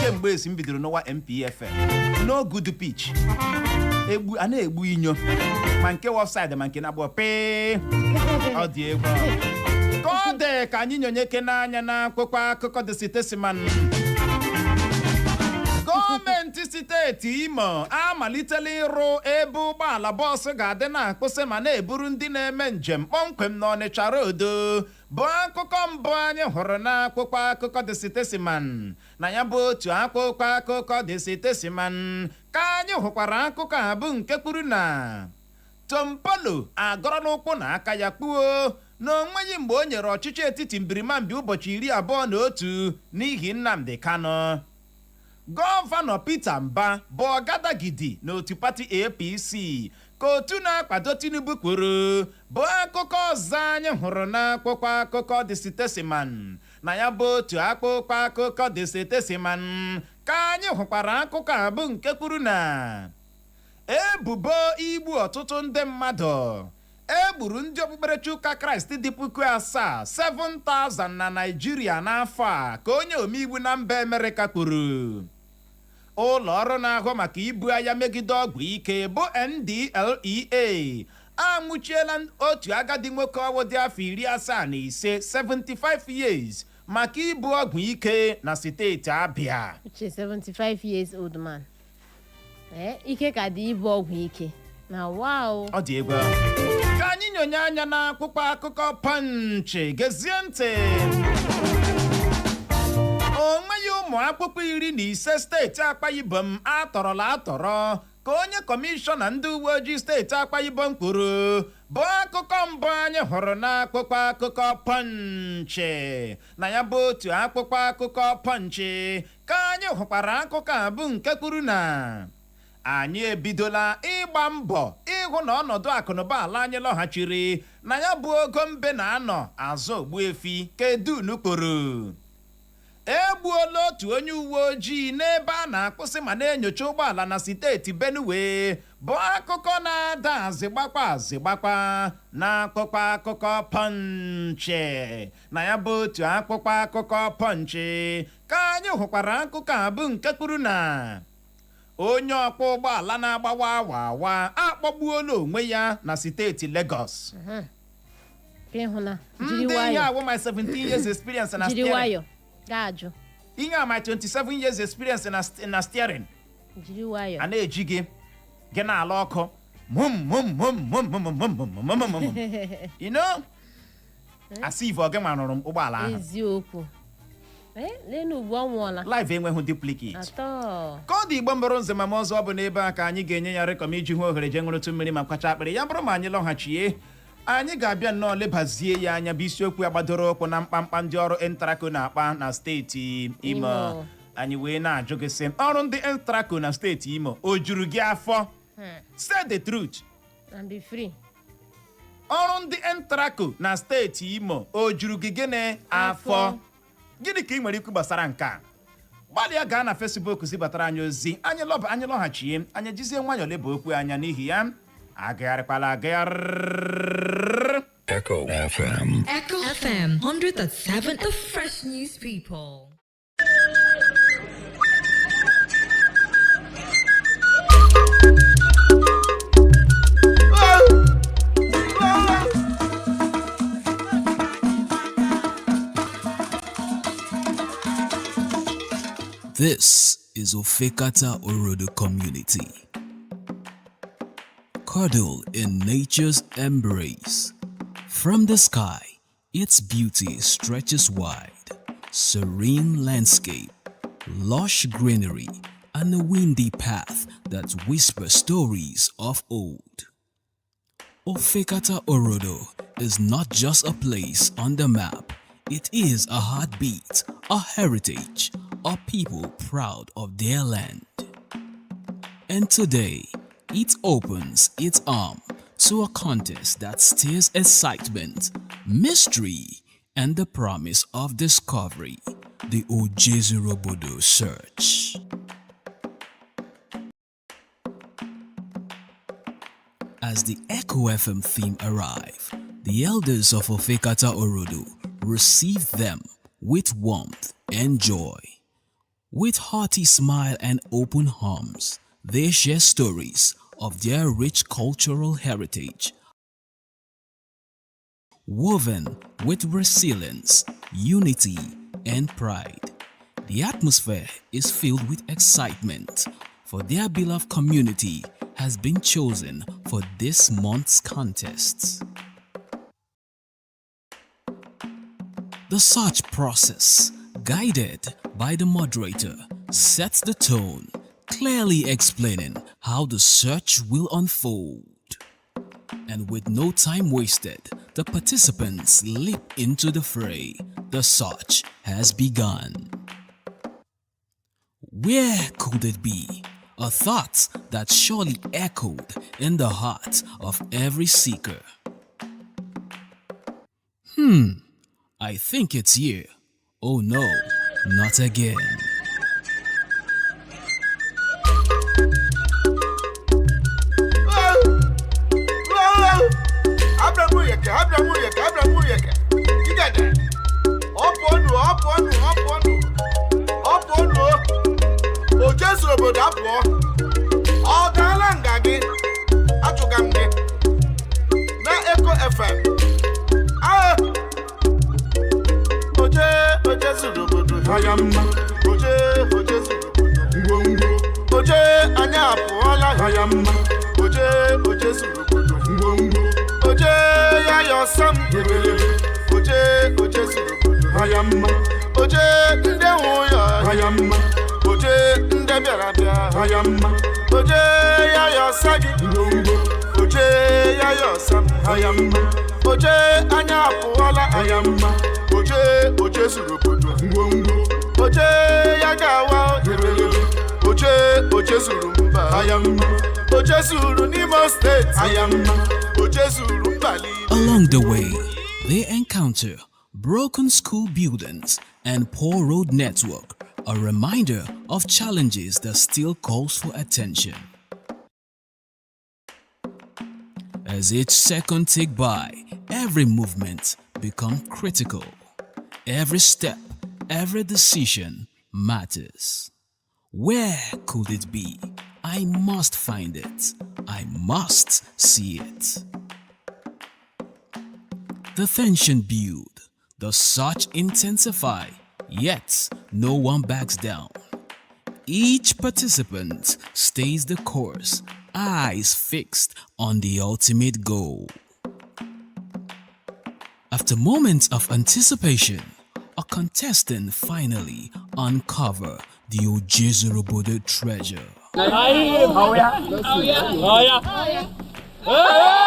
Kemgbe esi m bidoro n'ụwa NPFL, no good pitch. Egbu a na-egbu inyo, ma nke offside ma nke na-agbọ pịị. Ọ dị egwu ka ọ dị. Ka anyị nyonyeke n'anya na akwụkwọ akụkọ The Statesman. Gọọmenti steeti Imo amalitela ịrụ ebe ụgbọala bọọsụ ga-adị na-akwụsị ma na-eburu ndị na-eme njem kpọmkwem n'Ọnịcha Road, bụ akụkọ mbụ anyị hụrụ n'akwụkwọ akụkọ The Statesman. Na ya bụ otu akwụkwọ akụkọ The Statesman ka anyị hụkwara akụkọ a bụ nke kwuru na Tompolo agọrọ n'ụkwụ na aka ya kpuo na onweghị mgbe o nyere ọchịchị etiti mbirimambi ụbọchị 21 n'ihi Nnamdi Kanu. Gọvanọ Peter Mba bụ ọgadagidi n'otu pati APC, ka otu na-akwado Tinubu kwuru, bụ akụkọ ọzọ anyị hụrụ n'akwụkwọ akụkọ The Statesman. Na ya bụ otu akwụkwọ akụkọ The Statesman ka anyị hụkwara akụkọ a bụ nke kwuru na ebubo igbu ọtụtụ ndị mmadụ e gburu, ndị okpukperechi ụka Kraịst dị 7,000, 7,000 na Naịjirịa n'afọ a, ka onye omeiwu na mba Amerịka kwuru. Ụlọ ọrụ na-ahụ maka ibu agha megide ọgwụ ike bụ NDLEA anwụchiela otu agadi nwoke ọwụ dị afọ 75, 75 years, maka ibu ọgwụ ike na steeti Abịa. Uche, 75 years old man, ee, ike ka dị ibu ọgwụ ike na wow. Ọ dị egwu. Ka anyị nyonye anya n'akwụkwọ akụkọ Punch. Gezie ntị. O nweghị ụmụ akwụkwọ 15 steeti Akwa Ibom atọrọla atọrọ, ka onye kọmishọna ndị uwe ojii steeti Akwa Ibom kwuru, bụ akụkọ mbụ anyị hụrụ n'akwụkwọ akụkọ Punch. Na ya bụ otu akwụkwọ akụkọ Punch ka anyị hụkwara akụkọ a bụ nke kwuru na anyị ebidola ịgba mbọ ịhụ na ọnọdụ akụnụba ala anyị lọghachiri na ya bụ ogo mbe na-anọ azụ ogbuefi kedunu kporo. Egbuola otu onye uwe ojii n'ebe a na-akwụsị ma na-enyocha ụgbọala na steeti Benue, bụ akụkọ na-ada azịgbakwa azịgbakwa na akwụkwọ akụkọ Punch. Na ya bụ otu akwụkwọ akụkọ Punch ka anyị hụkwara akụkọ a bụ nke kwuru na onye ọkwọ ụgbọala na-agbawa awa awa akpọgbuola onwe ya na steeti Lagos. Ka ịhụna jiri Ndị ihe nwayọ. awụ my 17 years experience na Jiri steering. nwayọ ga-ajụ. Ihe a, my 27 years experience na steering. Jiri nwayọ. A na-eji gị gị na-ala ọkụ mum mum mum mum mum mum mum mum mum mum, asị ive ọ gị ma rụrụ m ụgbọala ahụ. Eziokwu, ee, lenu ugbu ọ nwụọla. Live enweghị duplicate. Atọ. Ka ọ dị, Igbo mbụrụ nze ma m ọzọ, ọ bụ n'ebe a ka anyị ga-enye ya rekọm iji hụ ohere jee ṅụrụtụ mmiri ma kwacha akpịrị. Ya bụrụ ma anyị lọghachie, anyị ga-abịa nnọọ lebazie ya anya, bụ isiokwu ya gbadoro ụkwụ na mkpamkpa ndị ọrụ Entraco na-akpa na steeti Imo. Imo. Anyị wee na-ajụ gị sị, ọrụ ndị Entraco na steeti Imo o juru gị afọ? Say the truth and be free. Ọrụ ndị Entraco na steeti Imo o juru gị gịnị afọ? Afọ. Gịnị ka ị nwere ikwu gbasara nke a? Gbalịa gaa na Facebook zibatara anyị ozi. Anyị lọba, anyị lọghachie, anyị jizie nwayọọ leba okwu anya. N'ihi ya, agagharịkwala agagharị. Echo FM. Echo FM 100.7, the fresh news people. This is Ofekata Orodo Community. Cuddle in nature's embrace. From the sky, its beauty stretches wide. Serene landscape, lush greenery, and a windy path that whispers stories of old. Ofekata Orodo is not just a place on the map, it is a heartbeat, a heritage, a people proud of their land. And today, it opens its arm to a contest that stirs excitement, mystery, and the promise of discovery, the Ojezurobodo Search. As the Echo FM theme arrive, the elders of Ofekata Orodo received them with warmth and joy. With hearty smile and open arms, they share stories of their rich cultural heritage, woven with resilience, unity, and pride. The atmosphere is filled with excitement, for their beloved community has been chosen for this month's contest. The search process, guided by the moderator, sets the tone, clearly explaining how the search will unfold. And with no time wasted, the participants leap into the fray. The search has begun. Where could it be? A thought that surely echoed in the heart of every seeker. I think it's here. Oh no, not again. Abramuyeke, Abramuyeke, Abramuyeke. Igede. Ọ pụọnụ, ọ pụọnụ, ọ pụọnụ. Ọ pụọnụ o. O jezuru obodo apụọ. Ọ gaala nga gị. Achụga m gị. Na Echo FM. Ah! Oje, oje zuru obodo. Aya mma. Oje, oje zuru obodo. Ngwongwo. Oje, anyị apụọla. Aya mma. Oje, oje zuru obodo. Ngwongwo. Oje, ya yọsọ m. Ebelebe. Oje, oje zuru obodo. Aya mma. Oje, ndị nwe ụyọ. Aya mma. Oje, ndị bịara bịa. Aya mma. Oje, ya yọsọ gị. Ngwongwo. Oje, ya yọsọ m. Aya mma. Oje, anyị apụọla. Aya mma. Oje, oje zuru obodo. Ngwongwo. Oje, ya ga-awa. Ebelebe. Oje, oje zuru mba. Aya mma. Oje zuru n'Imo Steeti. Aya mma. Oje zuru mba niile. Along the way, they encounter broken school buildings and poor road network, a reminder of challenges that still calls for attention. As each second tick by, every movement become critical. Every step, every decision matters. Where could it be? I must find it. I must see it. The tension build, the search intensify, yet no one backs down. Each participant stays the course, eyes fixed on the ultimate goal. After moments of anticipation, a contestant finally uncover the Ojezurobodo treasure. Oh yeah. Oh yeah. Oh yeah. Oh yeah.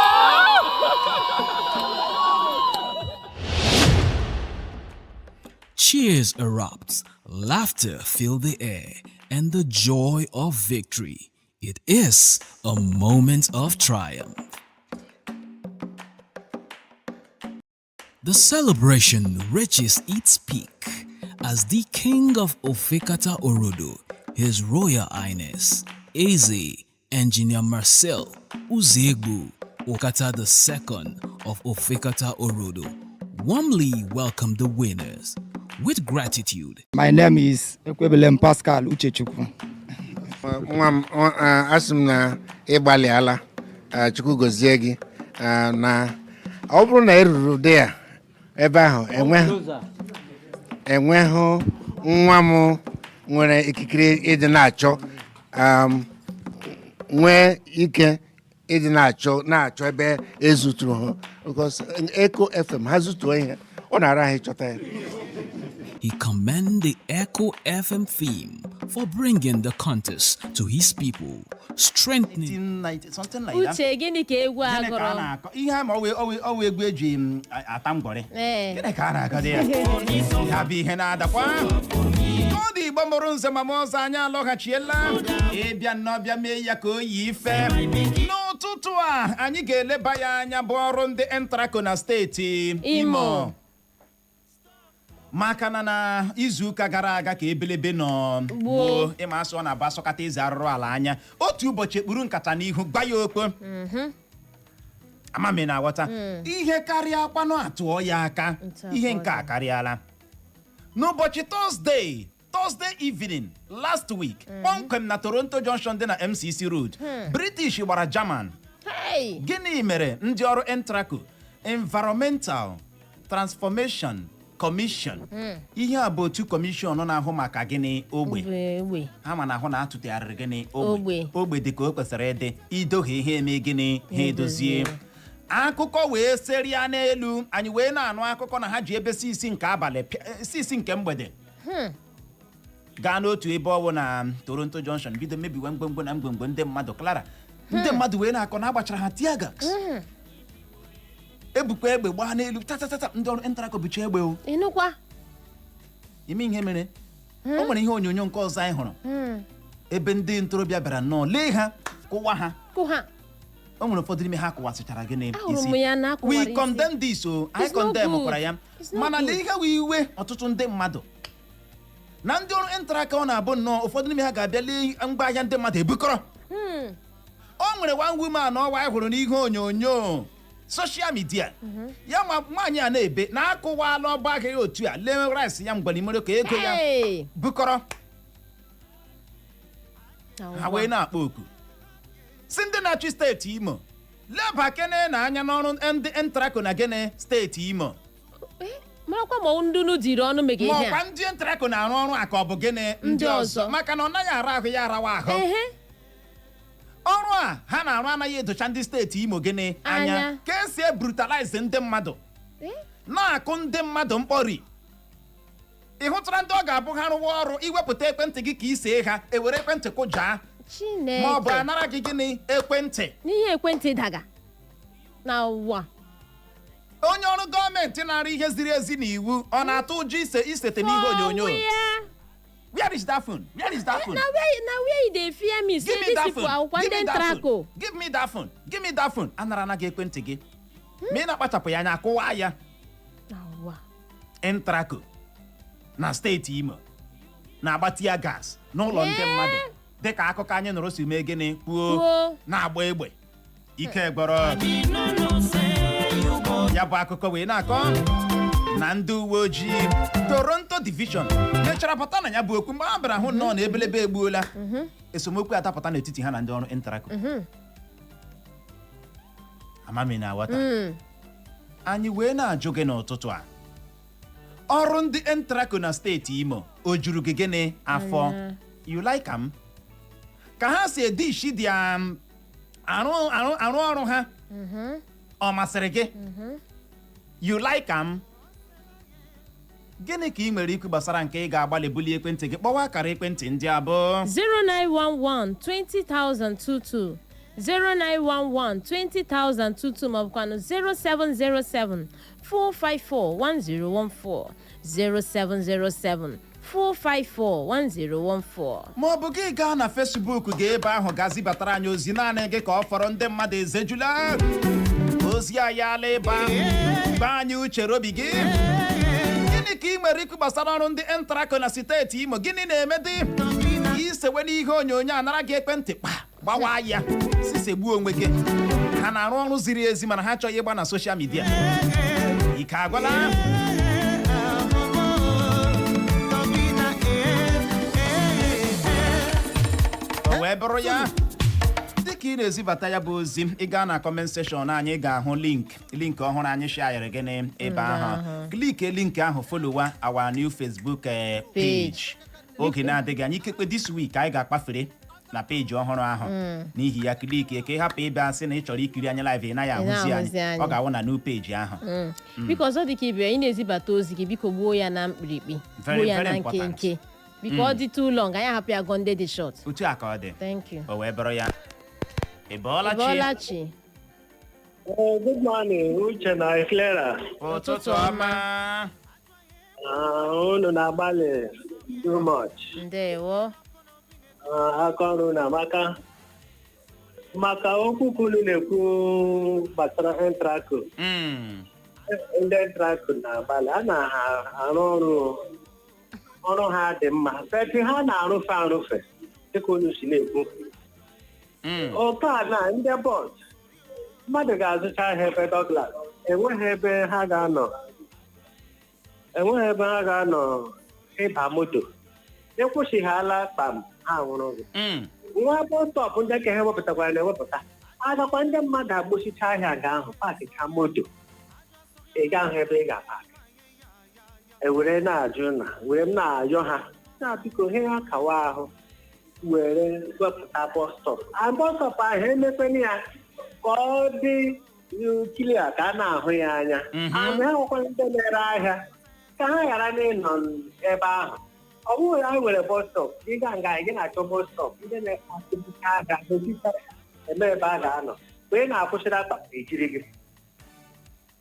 Cheers erupt, laughter fill the air, and the joy of victory. It is a moment of triumph. The celebration reaches its peak As the king of Ofekata Orodo, His Royal Highness, Eze Engineer Marcel Uzegbu Okata II of Ofekata Orodo, warmly welcomed the winners with gratitude. My name is Ekwebelem Pascal Uchechukwu. Nwa m, asị m na ịgbalịala. Chukwu gozie gị. Na ọ bụrụ na ị ruru dị ya ebe ahụ, enweghị nwa m nwere ikikere ịdị na-achọ, nwee ike ịdị na-achọ ebe ezuturu ha, because Echo FM ha zutuo ihe, ọ na-ara ha ịchọta ya. He commended the Echo FM theme for bringing the contest to his people, strengthening 1990, something like that. Uche, gịnị ka egwu a Gịnị ka a gụrụ? na-akọ ihe a? Ma ọwụ egwu eji m ata ngwọrị. Ee. Gịnị ka a na-akọ dị ya? Ya bụ ihe na-adakwa ọ dị. Igbo mụrụ nze ma ọzọ, anyị alọghachiela ịbịa nnọọ bịa mee ya ka o yi ife n'ụtụtụ a. Anyị ga-eleba ya anya bụ ọrụ ndị ENTRACO na steeti Imo, maka na izuụka gara aga ka ebelebe nọ gbuo. Ịma asụ ọ na-abụ asọkata eze arụrụ ala anya otu ụbọchị, ekpuru nkata n'ihu gba ya okpo. Amami na-aghọta ihe karịa kwanụ atụọ ya aka. Ntụ ihe abụọ nke a ya. Karịala n'ụbọchị Thursday, Thursday evening last week kpọmkwem, na Toronto Junction dị na MCC Road, British gbara German. Hey! Gịnị mere ndị ọrụ ENTRACO, Environmental Transformation Commission? Ihe a bụ otu commission na-ahụ maka gịnị? Ogbe. Ogbe, ogbe. Ha ma na-ahụ na atụtegharịrị gịnị? Ogbe. Ogbe. Ogbe dị ka o kwesịrị ịdị. Idoghị ihe eme gịnị? Ha edozie. Akụkọ wee seria n'elu, anyị wee na-anụ akụkọ na ha ji ebe 6 nke abalị, 6 nke mgbede gaa n'otu ebe ọwụ na Toronto Junction, bido mebiwe mgbemgbe na mgbemgbe ndị mmadụ. Clara, ndị mmadụ wee na-akọ na agbachara ha tear gas, ebukwa egbe gbaa n'elu tatatata. Ndị ọrụ ENTRACO bucha egbe o. Ịnụkwa? Ime ihe mere o nwere ihe onyonyo nke ọzọ anyị hụrụ ebe ndị ntorobịa bịara nnọọ lee ha, kụwa ha. Kụ ha. O nwere ụfọdụ n'ime ha kụwasịchara gịnị? Ahụrụ m ya na akụwara We isi. condemn this o. Anyị It's not condemn good. kwara ya. It's not Mana good. lee ihe wee iwe ọtụtụ ndị mmadụ na ndị ọrụ ENTRACO, ọ na-abụ nnọọ ụfọdụ n'ime ha ga-abịa lee ngwaahịa ndị mmadụ ebukọrọ. O nwere one woman ọwa anyị hụrụ n'ihe onyonyo social media ya, ma nwaanyị a na-ebe na akụwala ọgba ahịa otu a, lee rice ya mgbalimere ka ego ya Hey! bukọrọ. Ha wee na-akpọ oku si ndị na-achị steeti Imo leba kene na anya n'ọrụ ndị ENTRACO na gịnị steeti Imo. Marakwa ma ọ ndunu diri ọnụ mega Ma ihe ọkwa a. ndị ENTRACO na-arụ ọrụ a ka ọ bụ gịnị ndị Ndị ọzọ ọzọ. Maka na ọ naghị ara ahụ ya arawa ahụ. Ọrụ a ha na-arụ anaghị edocha ndị steeti Imo gịnị anya. Anya. Ka esi ebrutalize ndị mmadụ, na-akụ ndị mmadụ mkpọri. Ị hụtara ndị ọ ga-abụ ha rụwa ọrụ, iwepụta ekwentị gị ka ị see ha, ewere ekwentị kụjaa ma ọ bụ Chineke. anara gị gịnị? Ekwentị. N'ihe ekwentị daga na ụwa. Onye ọrụ gọọmenti na-arụ ihe ziri ezi n'iwu, ọ na-atụ ụjọ ise isete n'ihe onyonyo. For where? Where is that phone? Where is that phone? Na where you dey fear me say Give me these that people phone. akwụkwọ Give ndị me that ENTRACO. phone. Give me that phone. Give me that phone. Anara na gị ekwentị gị ma ị na-akpachapụ ya anya, akụwa ya. Na ụwa. ENTRACO na steeti Imo na-agba tear gas n'ụlọ ndị mmadụ, dịka akụkọ anyị nụrụ si mee gịnị kwuo. Kwuo. Na-agba egbe ike gbọrọ ya bụ akụkọ wee na-akọ na ndị uwe ojii Toronto Division mechara pụta na ya bụ okwu. Mgbe ha bịara hụ nnọọ na ebelebe egbuola, esemokwu adapụta n'etiti ha na ndị ọrụ ENTRACO. Amami na aghọta. Anyị wee na-ajụ gị n'ụtụtụ a, ọrụ ndị ENTRACO na steeti Imo o juru gị gịnị afọ? Anya. You like am ka ha si edishi dị arụ arụ arụ ọrụ ha, ọ masịrị gị? You like am? Gịnị ka ị nwere ikwu gbasara nke? Ị ga-agbalị bulie ekwentị gị kpọwa akara ekwentị ndị abụọ: 0911 20022, 0911 20022, maọbụkwanụ 0707 454 1014, 0707 454 1014. Ma ọ bụ gị gaa na Facebook ga ebe ahụ ga zibatara anyị ozi. Naanị gị ka ọ fọrọ, ndị mmadụ ezejula ozi anyị ala ebe ahụ. Gba anyị uchere obi gị. Gịnị ka Gịnị ka ị nwere ikwu gbasara ọrụ ndị ENTRACO na steeti Imo? Gịnị na-eme dị isewe n'ihe onyonyo anara gị ekwentị kpa gbawa ya sisegbuo onwe gị? Ha na-arụ ọrụ ziri ezi, mana ha achọghị ịgba na social media. Ike agwala. O wee bụrụ ya, dịka ị na-ezibata ya bụ ozi, ị gaa na comment section anyị, ga-ahụ link ọhụrụ anyị share gị n'ebe ahụ. Click link ahụ, followa our new Facebook page. Oge na-adịghị anya, ikekwe this week, anyị ga-akpafere na peji ọhụrụ ahụ. N'ihi ya, click ka ị hapụ ịbịa sị na ị chọrọ ikiri anyị live, ị naghị ahụzi na-ahụzi anyị. Anyị. Ọ ga-awụ na new page ahụ. Biko, ọzọ dị ka ibe, ị na-ezibata ozi gị, biko gbuo ya na mkpirikpi. Very, Gbuo ya very na important. nkenke, biko. Ọ dị too long, anyị ahapụ ya gọ ndị dị short. Otu a ka ọ dị. Thank you. O wee bụrụ ya, ị bọọla chi. Ịbọọla chi. Good morning, Uche na Clara. Ụtụtụ ọma. Unu na-agbalị too much. Ndewo. Aka ọrụ na amaka. Maka okwu ka unu na-ekwu gbasara ENTRACO. Ndị ENTRACO na-agbalị, a na-arụ ọrụ, ọrụ ha dị mma. But ha na-arụfe arụfe dịka unu si na-ekwu. Otu a na ndị bọs mmadụ ga-azụcha ahịa ebe Douglas, enweghị ebe ha ga-anọ, enweghị ebe ha ga-anọ ịba moto. Ịkwụsịghala kpam, ha nwụrụ gị. Nwa bus stop ndị ka ha wepụtakwara na-ewepụta agakwa, ndị mmadụ agbụchicha ahịa nga ahụ, parkịcha moto, ị ga-ahụ ebe ị ga-apark. Ewere na-ajụ na were m na-ayọ ha na biko, ha akawa ahụ were wepụta bus stop. A bus stop ahụ, emekwana ya ka ọ dị clear, ka a na-ahụ ya anya. Ahụ ha nwekwara ndị na-ere ahịa ka ha ghara n'ịnọ ebe ahụ. Ọ bụghị ya nwere bus stop, ịga nga gị na-achọ bus stop, ndị na-akpụcha ahịa dozicha ya, eme ebe a ga-anọ. Mgbe ị na-akwụsịrị akpa ejiri gị,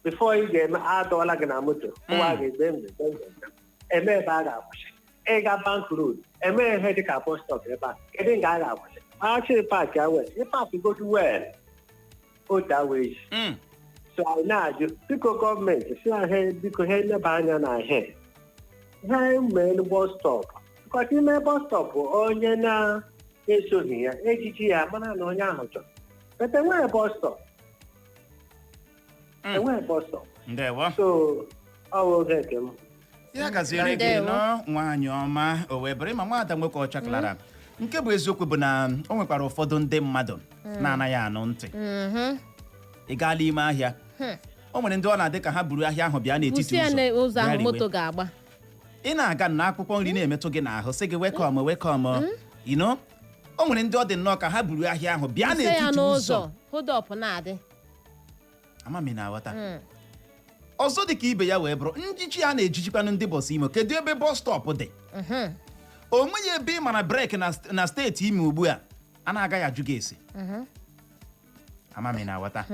before ị ga-eme, adọọla gị na moto ụwa ga-egbe mgbe mgbe mgbe. Eme ebe a ga-akwụsị ịga Bank Road, eme ihe dịka bus stop ebe a, kedu nga a ga-akwụsị? Achị park ya wel, ịpark godu wel otu awa echi. So anyị na-ajụ, biko, gọọmenti si ha, biko, ha eleba anya na ihe ha mee bus stop, because ime bus stop, onye na-esoghị ya ejiji ya mara na onye ahụ chọrọ, but enweghị bus stop, enweghị bus stop. Ndewo. So ọ bụ oge nke m. Ya gaziere gị. Ndewo. Nọ nwaanyị ọma. O wee bụrụ ma nwaada nwoke ọcha Clara, nke bụ eziokwu bụ na o nwekwara ụfọdụ ndị mmadụ na-anaghị anụ ntị. Ị gaala ime ahịa, o nwere ndị ọ na-adị ka ha buru ahịa ahụ bịa n'etiti Kwụsị ya ụzọ n'ụzọ bịa ahụ riwe. Moto ga-agba. Ị na-aga na akwụkwọ nri na-emetụ gị n'ahụ, sị gị welcome, welcome you know O nwere ndị ọ dị nnọọ ka ha buru ahịa ahụ bịa Kwụsị ya n'etiti ụzọ. N'ụzọ hold up na-adị. Amami na-aghọta. Ọzọ dị ka ibe ya wee bụrụ njiji a na-ejijikwanụ ndị bọs Imo. Kedu ebe bus stop dị? O nweghị ebe ị mara brake na steeti Imo ugbu a a na-agaghị ajụ gị ese. Amami na-aghọta.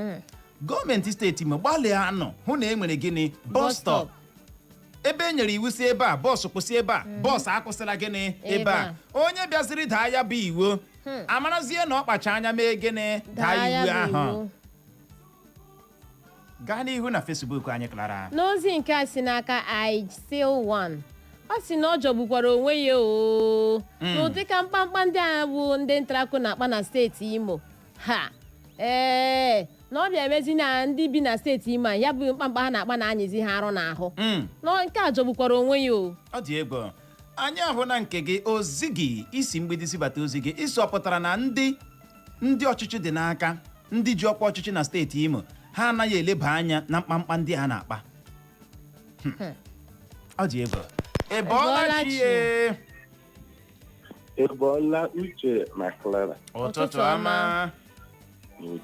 Gọọmenti steeti Imo, gbalịa anọ hụ na e nwere gịnị? Bus stop. Ebe e nyere iwu si ebe a bọọsụ kwụsị, ebe a bọọsụ akwụsịla gịnị ebe a. Onye bịaziri daa ya bụ iwu, amarazie na ọ kpacha anya mee gịnị? Daa Daa ya iwu bụ ahụ. Iwu. Gaa n'ihu na Facebook anyị, Clara. N'ozi nke a si n'aka I still one, ọ sị na ọ jọgbukwara onwe ya o n'ụdị ka mkpamkpa ndị a bụ ndị ENTRACO na-akpa na steeti Imo ha. Ee, na ọ bịa emezi na ndị bi na steeti Imo a, ya bụ mkpamkpa ha na-akpa na-anyịzi ha arụ n'ahụ. Na nke a jọgbukwara onwe ya o. Ọ dị egwu. Anyị ahụ na nke gị ozi gị isi mgbidi sibata ozi gị isi, ọ pụtara na ndị ọchịchị dị n'aka, ndị ji ọkwa ọchịchị na steeti Imo, ha anaghị eleba anya na mkpamkpa ndị a na-akpa. Ọ dị egwu. Ị bọọla Bọọla chi chi. ye. Ị bọọla, Uche na Clara. Ụtụtụ ọma.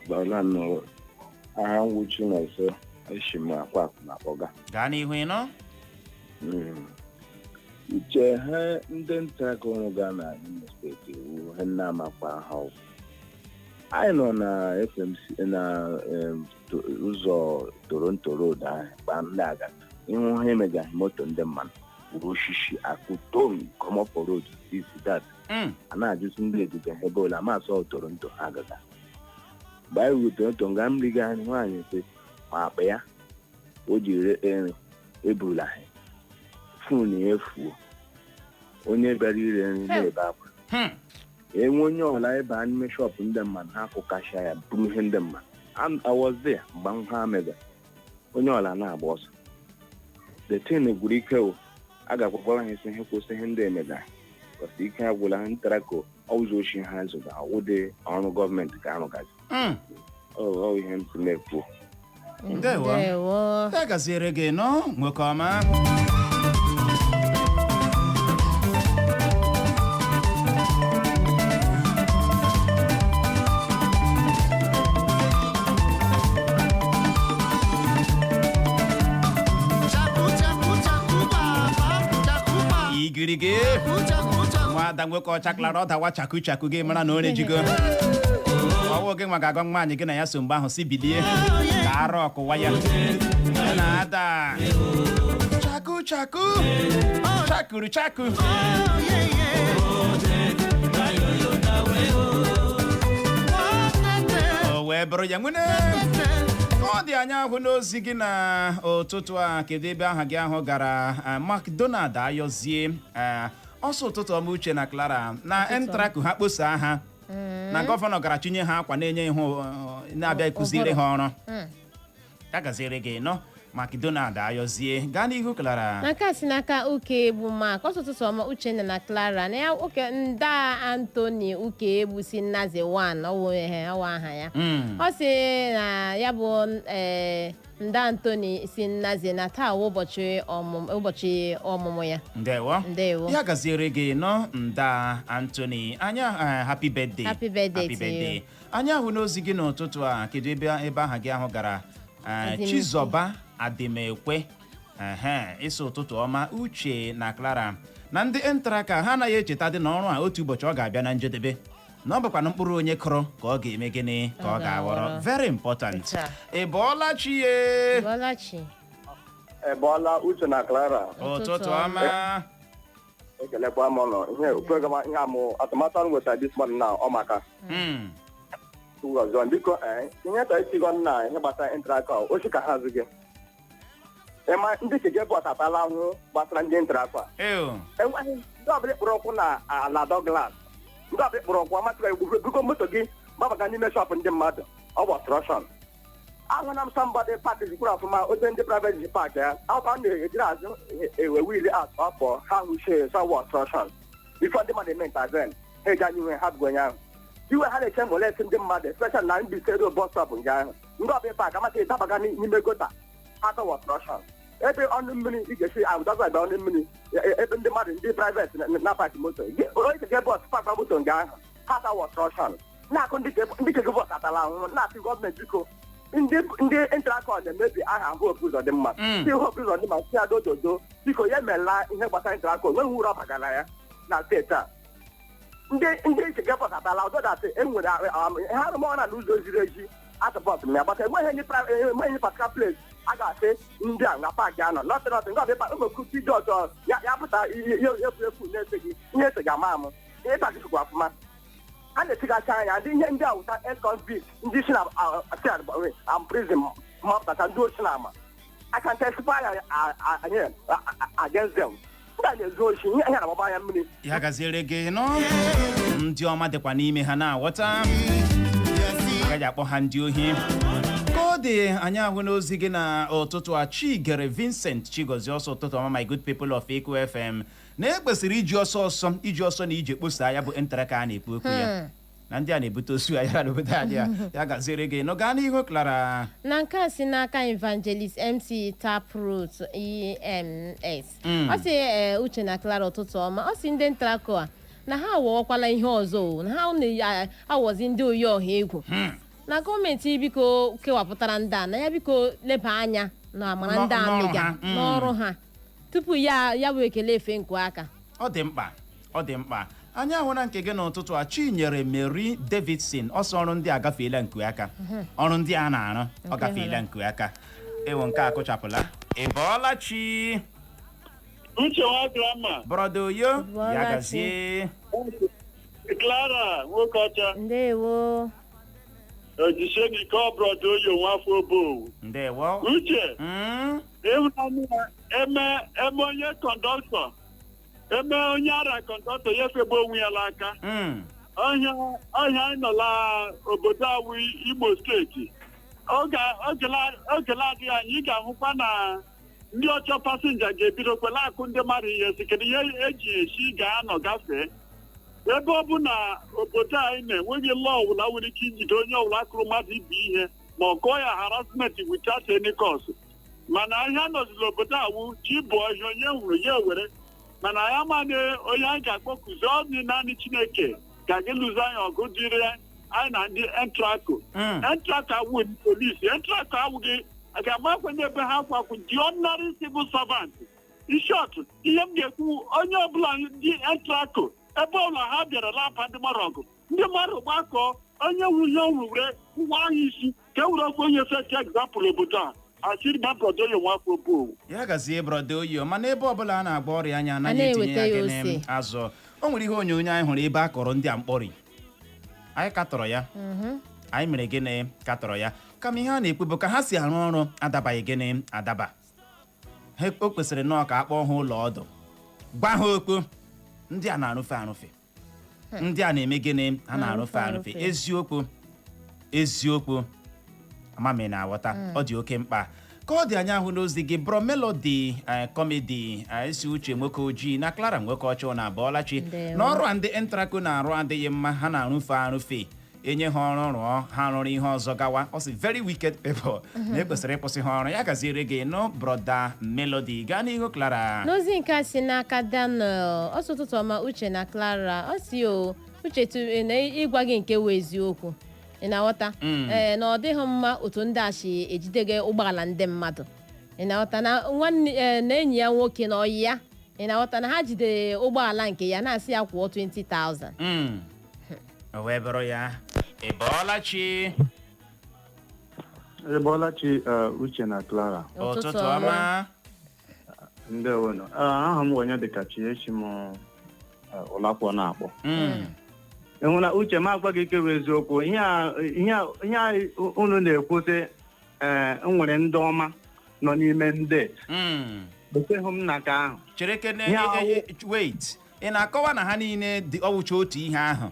Bọọla nụ. Aha nwuchi na nso esi m akwa na akpọga. Gaa n'ihu, ịnọ. Uche, ha ndị nta akụrụ ga na Imo steeti wu ha nna amakwa ha ọgwụ. Anyị nọ na FMC na ụzọ Toronto Road ahụ gba ndị aga ịhụ ha emegaghị moto ndị mmadụ wuru osisi akụ tom comot for road, this that. A na-ajụzi ndị ediga ebe ole amasị Toronto ha gaga. Mgbe anyị ruru Toronto, nga m riga anyị, nwaanyị sị ma akpa ya o ji re nri eburula ha. Phone ya efuo. Onye bịara ire nri na-ebe akwa. Enwe onye ọla ịba n'ime shop ndị mmadụ, ha kụkasịa ya, buru ihe ndị mmadụ. I was there mgbe m ha mega. Onye ọla na-agba ọsọ. The thing gwuru ike o. A ga-agwakwara ha isi ihe kwụsị ihe ndị emega. Kwụsị ike agwụla ha. Ntarako ọwụzọ ochi ha zụga awụdị ọrụ gọọmenti ka arụgazi. Ọ ihe m si na-ekwu. Ndewo. Ndewo. Ya gaziere gị nọ, nwoke ọma. Igirigi nwada nwoke ọcha Clara, ọ dawa chaku chaku, gị mara na o rejigo. Ọwụ gị nwa ga-agwa nwaanyị gị na ya so mgbe ahụ si bilie ka arụ ọkụwa ya na-ada chaku chaku chakuru chaku. O wee bụrụ ya nwene ọ dị anya ahụ n'ozi gị na ụtụtụ a. Kedu ebe aha gị ahụ gara? McDonald ayọzie, ọsọ ụtụtụ ọma, Uche na Clara. Na ENTRACO ha kposaa ha na gọvanọ gara chinye ha akwa na-enye ihu na-abịa ịkụziri ha ọrụ. Ya gaziere gị nọ, McDonald ayọzie. Gaa n'ihu, Clara. Na nke a si n'aka Uke Egbu Mark, ọsọ ụtụtụ ọma, Uchenna na Clara. Na ya oke nda Anthony Uke Egbu si Nnaze 1, ọwụ ehe ọwụ aha ya. Ọ sị na ya bụ nda Anthony si Nnaze, na taa wụ ụbọchị ọmụmụ ya. Ndewo. Ndewo. Ya gaziere gị nọ, nda Anthony anya. Happy birthday. Happy birthday Happy to birthday. you. Anyị ahụ n'ozi gị n'ụtụtụ a. Kedu ebe aha gị ahụ gara? Adịmekwe. Chizọba Adịmekwe, ehe, ịsị ụtụtụ ọma, Uche na Clara. Na ndị ENTRACO ha anaghị echeta dị n'ọrụ a, otu ụbọchị ọ ga-abịa na njedebe, na ọ bụkwa mkpụrụ onye kụrụ ka ọ ga-eme gịnị ka ọ Ọ ga-aghọrọ. ga-aghọrọ. Very important. Otu a. Ị bọọla chi ye? Bọlachi. Ebọọla, Uche na Clara. Ụtụtụ ọma. Ekelekwa m ọnụ ihe program ihe amụ atụmatụ ọrụ nwetara this morning na ọ maka ọzọ. Biko, ihe chọrọ itigo nna ihe gbasara ENTRACO, ochi ka ha azụ gị ịma ndị keke bus atala ahụhụ gbasara ndị ENTRACO a. Ew. Enweghị ndị ọbụla kpụrụ ụkwụ na ala Douglas, ndị ọbụla kpụrụ ụkwụ amasịghị egwu moto gị gbabaga n'ime shop ndị mmadụ, ọ bụ obstruction. Ahụna m somebody park jikwuru ọfụma ote ndị private ji park ya akwụkwọ a na-ejiri azụ ewe wheel out ọ pụọ, ha hụchie sọwa obstruction. Before ndị mmadụ eme intervene, ha eji anya iwe ha bụ onye ahụ iwe ha na-eche molest ndị mmadụ, especially na Mbaise Road bus stop nga ahụ. Ndị ọbịa park amasịghị dabaga n'ime gutter, ha sọwa obstruction ebe ọnụ mmiri ị ga-esi agba ọnụ mmiri ebe ndị mmadụ ndị private na park moto. Onye keke bus park moto nga ahụ, ha sawa obstruction na-akụ ndị keke bus atala ahụhụ. Na-asị gọọmenti, biko, ndị ENTRACO na-emebi aha Hope Uzodimma. Si Hope Uzodimma si ya dododo, biko, ya emela ihe gbasara ENTRACO, nweghị uru ọ bagara ya na steeti a. Ndị keke bus atala ọzọ datị enwere ha arụmọrụ na n'ụzọ ziri ezi atụpọtụ m ya gbata enweghị particular place a ga-asị ndị a na park anọ nọtị nọtị ndị ọbịa ụmụkuti dị ọzọ ya pụta ihe efu efu na-ese gị ihe ese ga-ama amụ ihe pakịsịkwa ọfụma a na-etigasị anya ndị ihe ndị awụsa ex-convict ndị si na am prison mapụtacha ndị ochi na ama. I can testify against them. Ndị a na-ezu ochi ihe na-agbaba anya mmiri. Ya gaziere gị nọ. Ndị ọma dịkwa n'ime ha na-aghọta, agaghị akpọ ha ndị ohi. Ka ọ dị, anyị ahụ n'ozi gị na ụtụtụ a. Chigere Vincent Chigozie, ọsọ ụtụtụ ọma, my good people of Eco FM. Na ekwesịrị iji ọsọ ọsọ, iji ọsọ na ije kposaa ya bụ ENTRACO a na-ekwu okwu ya na ndị a na-ebute osu ya n'obodo anyị a. Ya gaziere gị nọ. Gaa n'ihu, Clara. Na nke a si n'aka Evangelist MC Taproot EMS. Ọ sị, Uche na Clara, ụtụtụ ọma. Ọ sị ndị ENTRACO a na ha awọkwala ihe ọzọ o, na ha na-awọzi ndị oyi ọha egwu na gọọmenti, biko kewapụtara ndị a na ya, biko leba anya na amara ndị n'ọrụ amịga ha, n'ọrụ ha tupu ya bụ ekele efe nku aka. Ọ dị mkpa, ọ dị mkpa. Anyị ahụla nke gị n'ụtụtụ a. Chinyere Mary Davidson, ọsọ ọrụ ndị a gafeela nku aka. Ọrụ ndị a na-arụ ọ Nke gafeela hụrụ. nku aka. Ewo, nke a kụchapụla. Ị bọọla chi? Uche nwa grandma. Brother Oyo, ya Bọọla chi. gazie. Clara nwoke ọcha. Ndewo. Ojisie gị ka ọ brother Oyo nwafọ Obowu. Ndewo. Uche, ịhụnanya ya, eme eme onye conductor, eme onye ara conductor ya efegbu onwe ya n'aka. Ọhịa ọhịa anyị nọ na obodo awụ Imo Steeti. Oge oge na-adịghị anya, ị ga-ahụkwa na ndị ọchọ passenger ga-ebidokwa na-akụ ndị mmadụ ihe, si kedu ihe eji esi ga-anọ gafee. Ebe ọ bụ na obodo anyị na-enweghị law ọbụla nwere ike ijide onye ọbụla kụrụ mmadụ ibe ihe ma ọ kụọ ya harassment without any cause. Mana ihe nọziri obodo awụ chi bụ ọhịa, onye hụrụ ya ewere. Mana anyị amaghị onye anyị ga-akpọkuzi ọnụ. Naanị Chineke ka gị lụzi anyị ọgụ dịrị anyị na ndị ENTRACO. ENTRACO awụghị polisi, ENTRACO awụghị ga-amakwenye ebe ha kwakwu the ordinary civil servant. In short, ihe m ga-ekwu, onye ọbụla ndị ENTRACO, ebe ọbụla ha bịara lapa ndị mmadụ ọgụ, ndị mmadụ gbakọọ, onye nwu ihe ọhụrụ were ngwa ahịa isi ka e were ofe onye set example obodo a asịrị ma brother Oyo nwafọ Obowu. Ya gazie, brother Oyo. Mana ebe ọbụla a na-agba ọrịa anya anaghị etinye na-eweta ya ya gịnị? Ose. Azụ. O nwere ihe onyonyo anyị hụrụ ebe a kọrọ ndị a mkpọrị. Anyị katọrọ ya. Anyị mere gịnị? Katọrọ ya. Kama ihe a na-ekwu bụ ka ha si arụ ọrụ adabaghị gịnị adaba ha. O kwesịrị nnọọ ka a kpọọ ha ụlọ ọdụ, gwa ha okwu. Ndị a na-arụfe arụfe, ndị a na-eme gịnị? Ha na-arụfe arụfe. Eziokwu, eziokwu, amami na-aghọta. Ọ dị oke mkpa ka ọ dị anya ahụ n'ozi gị. Bro Melody comedy isi Uche nwoke ojii na Clara nwoke ọcha na Abọọlachi. Ndewo. Na ọrụ a ndị ENTRACO na-arụ adịghị mma. Ha na-arụfe arụfe, enye ha ọrụ rụọ, ha rụrụ ihe ọzọ gawa. Ọ sị very wicked people, na ekwesịrị ịkwụsị ha ọrụ. Ya gaziere gị nụ, brother Melody. Gaa n'ihu, Clara. N'ozi nke a si n'aka Daniel, ọsọ ụtụtụ ọma, Uche na Clara. Ọ si o Uche na ịgwa gị nke wụ eziokwu, ị na-aghọta? Ee, na ọ dịghị mma otu ndị a si ejide gị ụgbọala ndị mmadụ, ị na-aghọta? Na nwanne na enyi ya nwoke na ọyị ya, ị na-aghọta, na ha jidere ụgbọala nke ya na-asị ya kwụọ 20,000. O wee bụrụ ya. Ị bọọla chi? Ị Uche na Clara. Ụtụtụ ọma. Ndewonu. Aha m onye dịka chi echi m ụlọakwụkwọ na-akpọ. Ị hụla, Uche, m agwa gị ike bụ eziokwu. Ihe a unu na-ekwu sị ee nwere ndị ọma nọ n'ime ndị ekweghị m na ka ahụ. Chere kene. Ihe ahụ- Wait, ị na-akọwa na ha niile dị ọwụcha otu ihe ahụ?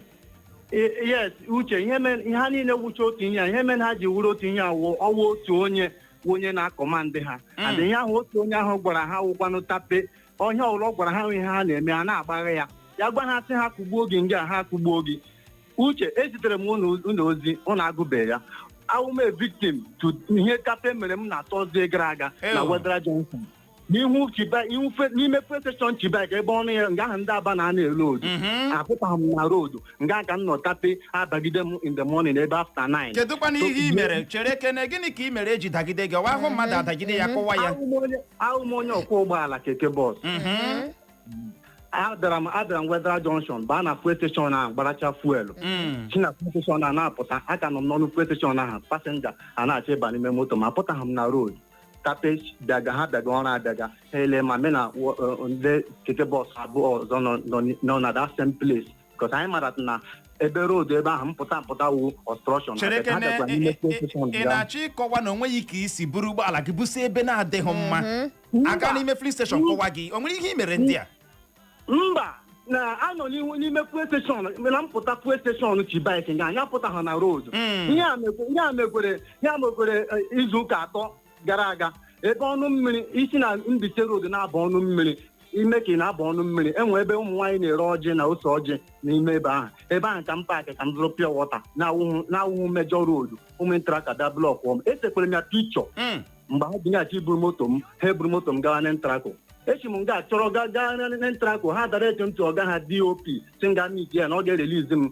Yes, Uche, ihe mere ihe ha niile wụcha otu ihe a, ihe mere ha ji wuru otu ihe a wụ ọwụ otu onye wụ onye na-acommand ha, and ihe ahụ otu onye ahụ gwara ha wụkwanụ tape ọhịa ọbụla ọ gwara ha ihe ha na-eme, ha na-agbagha ya. Ya gwa ha sị ha kụgbuo gị nga, ha kụgbuo gị. Uche, ezitere m unu ozi, unu agụbeghị ya. Awụ m a victim to ihe tape mere m na Thursday gara aga na Ew. Wetheral Junction, n'ihu Chiba, ihu n'ime fuel station Chibek, ebe ọnụ ya nga ahụ ndị Aba na-ana elu odu. Apụtaghị m na road nga ka m nọ tape abagide m in the morning ebe after 9. Kedụkwana ihe ị mere? Chere kene, gịnị ka ị mere eji dagide gị? Ọwa ahụ mmadụ adagide ya, kụwa ya? Ahụ m onye ọkwọ ụgbọala keke bus. Abịara m Wetheral Junction, baa na fuel station ahụ, gbaracha fuel, si na fuel station ahụ na-apụta. Aka nọ m n'ọnụ fuel station ahụ, passenger a na-achọ ịba n'ime moto, ma apụtaghị m na road. Tape bịaga, ha bịaga ọrụ, abịaga ha ele ma me na ndị keke bus abụọ ọzọ nọ na that same place, because anyị mara na ebe road ebe ahụ mpụta mpụta wu obstruction. Chere Ha kene. bịakwa n'ime fuel station Ị bịa. na-achọ ịkọwa na o nweghị ka isi buru ụgbọala gị busi ebe na-adịghị mma aga n'ime filling station kụwa gị? O nwere ihe ị mere ndị a? Mba, na anọ n'ihu n'ime fuel station na mpụta fuel station Chibike nga anyị apụtaghị na road. Ihe a mekwere izu ụka 3 gara aga, ebe ọnụ mmiri isi na Mbaise road na-aba ọnụ mmiri, ime ka ị na-aba ọnụ mmiri, enwe ebe ụmụ nwaanyị na-ere ọjị na ose ọjị n'ime ebe ahụ. Ebe ahụ ka m park ka m zụrụ pure water na-awụhụ major road. Ụmụ ENTRACO bịa block m. Esekwere m ya picture. Mgbe ha binyeghachi iburu moto m, ha eburu moto m gawa n'ENTRACO. Echi m nga chọrọ ga gaa n'ENTRACO, ha dara eche ntị ọga ha DOP si nga meet ya na ọ ga-erelease m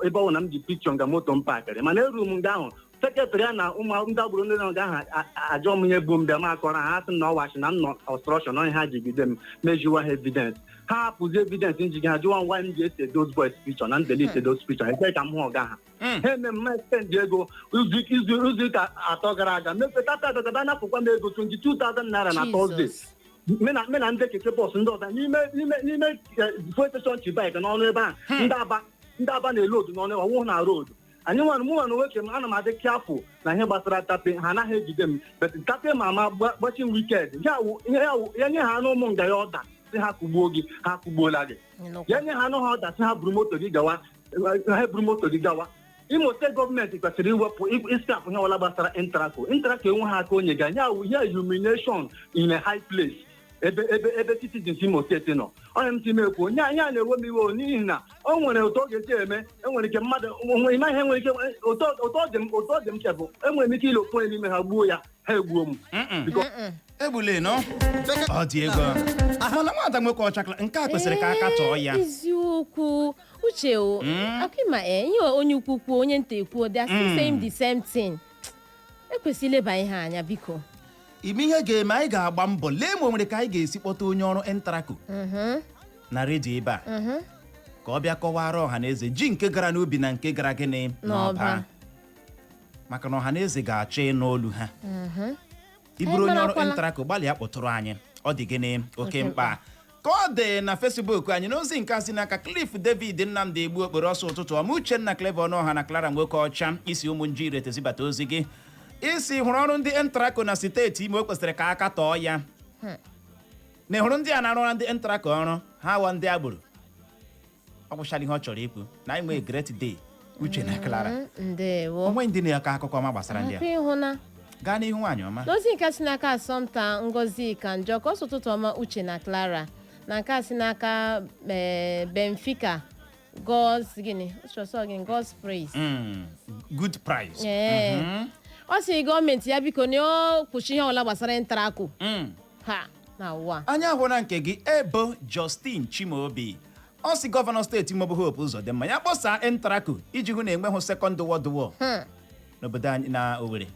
ebe ọ bụ na m ji picture nga moto m parkịrị. Mana eruru m nga ahụ, secretary ya na ụmụ ndị agboro ndị nọ nga ahụ ajọ m ihe bụ m bịa m akọrọ ha. Ha sị m na ọwachi na m nọ obstruction onye ha jigide m mejiwa ha evidence. Ha hapụzi evidence njigi ha jụwa ngwa m ji ese those boys picture na m delete those picture. Ekwe ka m hụ ọga ha. Ha eme m spend ego izu ụka 3 gara aga mepe tata tata napụkwa m ego 22,000 naira na Thursday. Me na ndị keke bus ndị ọzọ n'ime fuel station Chibike n'ọnụ ebe ahụ, ndị Aba na-eload n'ọnụ ọwụhụ na road. Anyị nwere, mụ nwere nwoke m, ana m adị careful na ihe gbasara tape. Ha anaghị ejide m, but tape ma ama gbachi m wicked ya wụ ya wụ ya nye ha anụ ụmụ nga ya ọda si ha kụgbuo gị, ha kụgbuola gị. Ya nye ha anụ ha ọda si ha buru moto gị gawa, ha buru moto gị gawa. Imo Steeti gọọmenti kwesịrị iwepụ, ịscrap ihe ọbụla gbasara Entraco. Entraco enwe ha aka onye ga ya wụ ihe humiliation in a high place ebe citizens Imo Steeti nọ. Onye m ti m ekwu onye anyị a na-ewe m iwe o, n'ihi na o nwere ụtọ ọ ga-esi eme. Enwere ike mmadụ onwe ime ihe nwere ike ụtọ dị m chebụ, enwere m ike ile ofu onye n'ime ha gbuo ya, ha egbuo m. Egbule nọ, ọ dị ego, mana nwada nwoke ọchakla nke a kwesịrị ka aka tọọ ya. Eziokwu, Uche o. Akịma ee, ihe onye ukwu kwuo, onye nta ekwuo, they are still saying the same thing. Ekwesịrị ileba ihe anya, biko. Ime ihe ga-eme, anyị ga-agba mbọ lee ma o nwere ka anyị ga-esi kpọta onye ọrụ Entraco na redio ebe a ka ọ bịa kọwara ọha na eze ji nke gara n'ubi na nke gara gịnị? N'ọba. Maka na ọha na eze ga-achọ ịnụ olu ha. Ị bụrụ onye ọrụ Marakwala. Entraco, gbalịa kpọtụrụ anyị, ọ dị gịnị? Oke Oke mkpa. Ka ọ dị na Facebook anyị n'ozi nke a si n'aka Cliff David Nnamdi Egbu okporo ọsọ. Ụtụtụ ọma, Uchenna Clever Ọnụọha na Clara nwoke ọcha isi ụmụ nji irete zibata ozi gị. Isi hụrụ ọrụ ndị Entraco na steeti Imo, o kwesịrị ka aka tọọ ya. Na ị hụrụ ndị a na-arụra ndị Entraco ọrụ ha wa ndị agboro. Ọ gwụchala ihe ọ chọrọ ikwu na anyị nwee great day, Uche na Clara. Ndewo. Onwe ndị na-akọ akụkọ ọma gbasara ndị a. Hapụ ịhụna. Gaa n'ihu, nwaanyị ọma. N'ozi nke si n'aka Asọmta Ngozi Kanjọ ka ọsọ. Ụtụtụ ọma, Uche na Clara. Na nke a si n'aka Benfica God's gịnị? Uche, ọsọ gị, God's praise. Good price. Ee. Ọ sị gọọmenti ya biko na ọ kwụsị ihe ọbụla gbasara Entraco ha na ụwa. Anyị ahụla nke gị, Ebo Justin Chimaobi. Ọ sị gọvanọ steeti Imo bụ Hope Uzodimma ya kpọsaa Entraco iji hụ na enweghị Second World War n'obodo anyị na Owerri.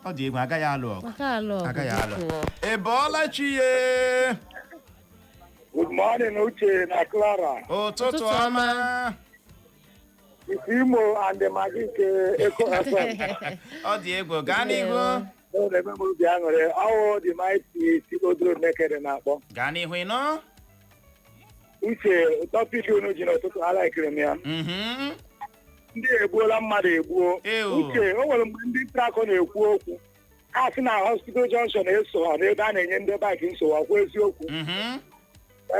Ọ dị egwu, agaghị alụ ọgụ. Maka alụ ọgụ. Agaghị alụ. Biko. Ị bọọla chi ye? Good morning, Uche na Clara. Ụtụtụ ọma. Imo and the Maggi nke Eko FM. Ọ dị egwu, gaa n'ihu. Ọ na-eme m obi aṅụrị. Ọwụ the mighty si Odro Nekede na-akpọ. Gaa n'ihu, ịnọ. Uche, topic unu ji n'ụtụtụ, alaikiri m ya. Ndị egbuola mmadụ egbuo. Uche, o nwere mgbe ndị Entraco na-ekwu okwu. Ha sị na Hospital Junction eso ha n'ebe a na-enye ndị bike nsogbu, ọkwa eziokwu?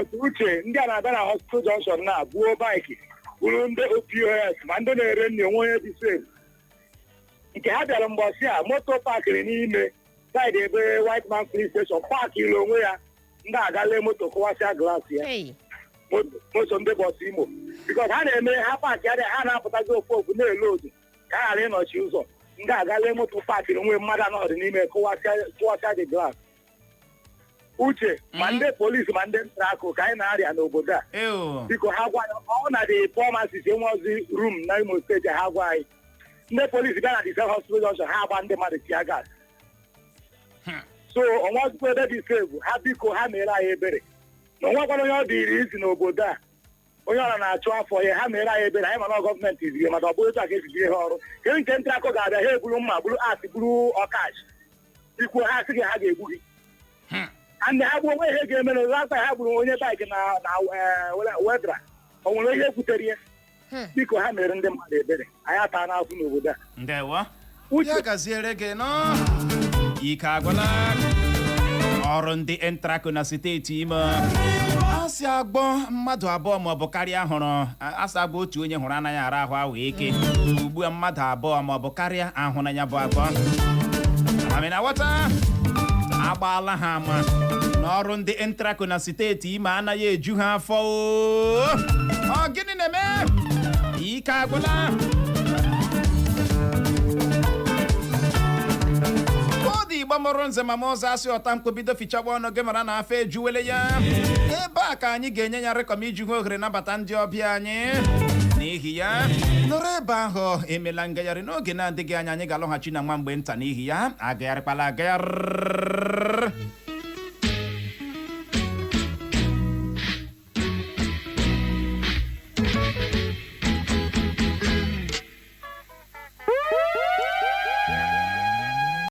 Etu Uche, ndị a na-abịa na Hospital Junction na buo bike, bụrụ ndị OPOS ma ndị na-ere nri, onwe onye dị safe. Nke ha bịara mgbọsị a, moto parkịrị n'ime side ebe White Man Police Station parkịrị onwe ya, ndị agala moto kụwasịa glass ya. Moto ndị bọs Imo, because ha na-eme ha park ya, ha na-apụtazi ofu ofu na-ele odu ka ha ghara ịnọchi ụzọ. Ndị agala moto parkịrị onwe mmadụ anọdụ n'ime kụwasịa the glass. Uche, ma ndị polisi ma ndị Entraco ka anyị na-arịa n'obodo a, biko ha gwa anyị ọ na the pharmacist enweozi room na Imo Steeti. Ha gwa anyị ndị polisi bịa na the hospital junction, ha agba ndị mmadụ tear gas, so onwezikwa ebe dị safe. Ha biko ha mere anyị ebere na onwekwana onye ọ dịrị izi n'obodo a. Onye ọra na-achụ afọ ya, ha mere anyị ebere. Anyị mana gọọmenti ziri, mana ọ bụrụ etu a ka esi ha ọrụ. Kedu nke Entraco ga-abịa, ha eburu mma, buru asị, buru ọkash ikwu, ha sị gị ha ga-egbu gị and ha gbuo onwe ihe ga-eme na last time ha gburu onye bike na Wetheral, o nwere ihe kwutere ya. Biko ha mere ndị mmadụ ebere, anyị ata n'afọ n'obodo a. Ndewo, ya gaziere gị nọ. Ike agwụla ọrụ ndị Entraco na steeti Imo. Asị agbọ mmadụ abụọ maọbụ karịa hụrụ, asị agbọ otu onye hụrụ anaghị ara ahụ ahụ eke. Ugbu a mmadụ abụọ maọbụ karịa ahụ na ya bụ abụọ amina ghọta agbaala ha ama na ọrụ ndị Entraco na steeti Imo anaghị eju ha afọ o. Ọ gịnị na-eme? Ike agwụla. Ọ dị Igbo mụrụ nze ma ọzọ, asị ọta mkpu bido fichagba ọnụ gị mara na afọ ejuwele ya. Ebe a ka anyị ga-enye ya rịkọm iji hụ ohere nabata ndị ọbịa anyị. N'ihi ya, nọrọ ebe ahụ, emela ngagharị. N'oge na-adịghị anya anyị ga-alọghachi na nwa mgbe nta. N'ihi ya, agagharịkwala agagharị.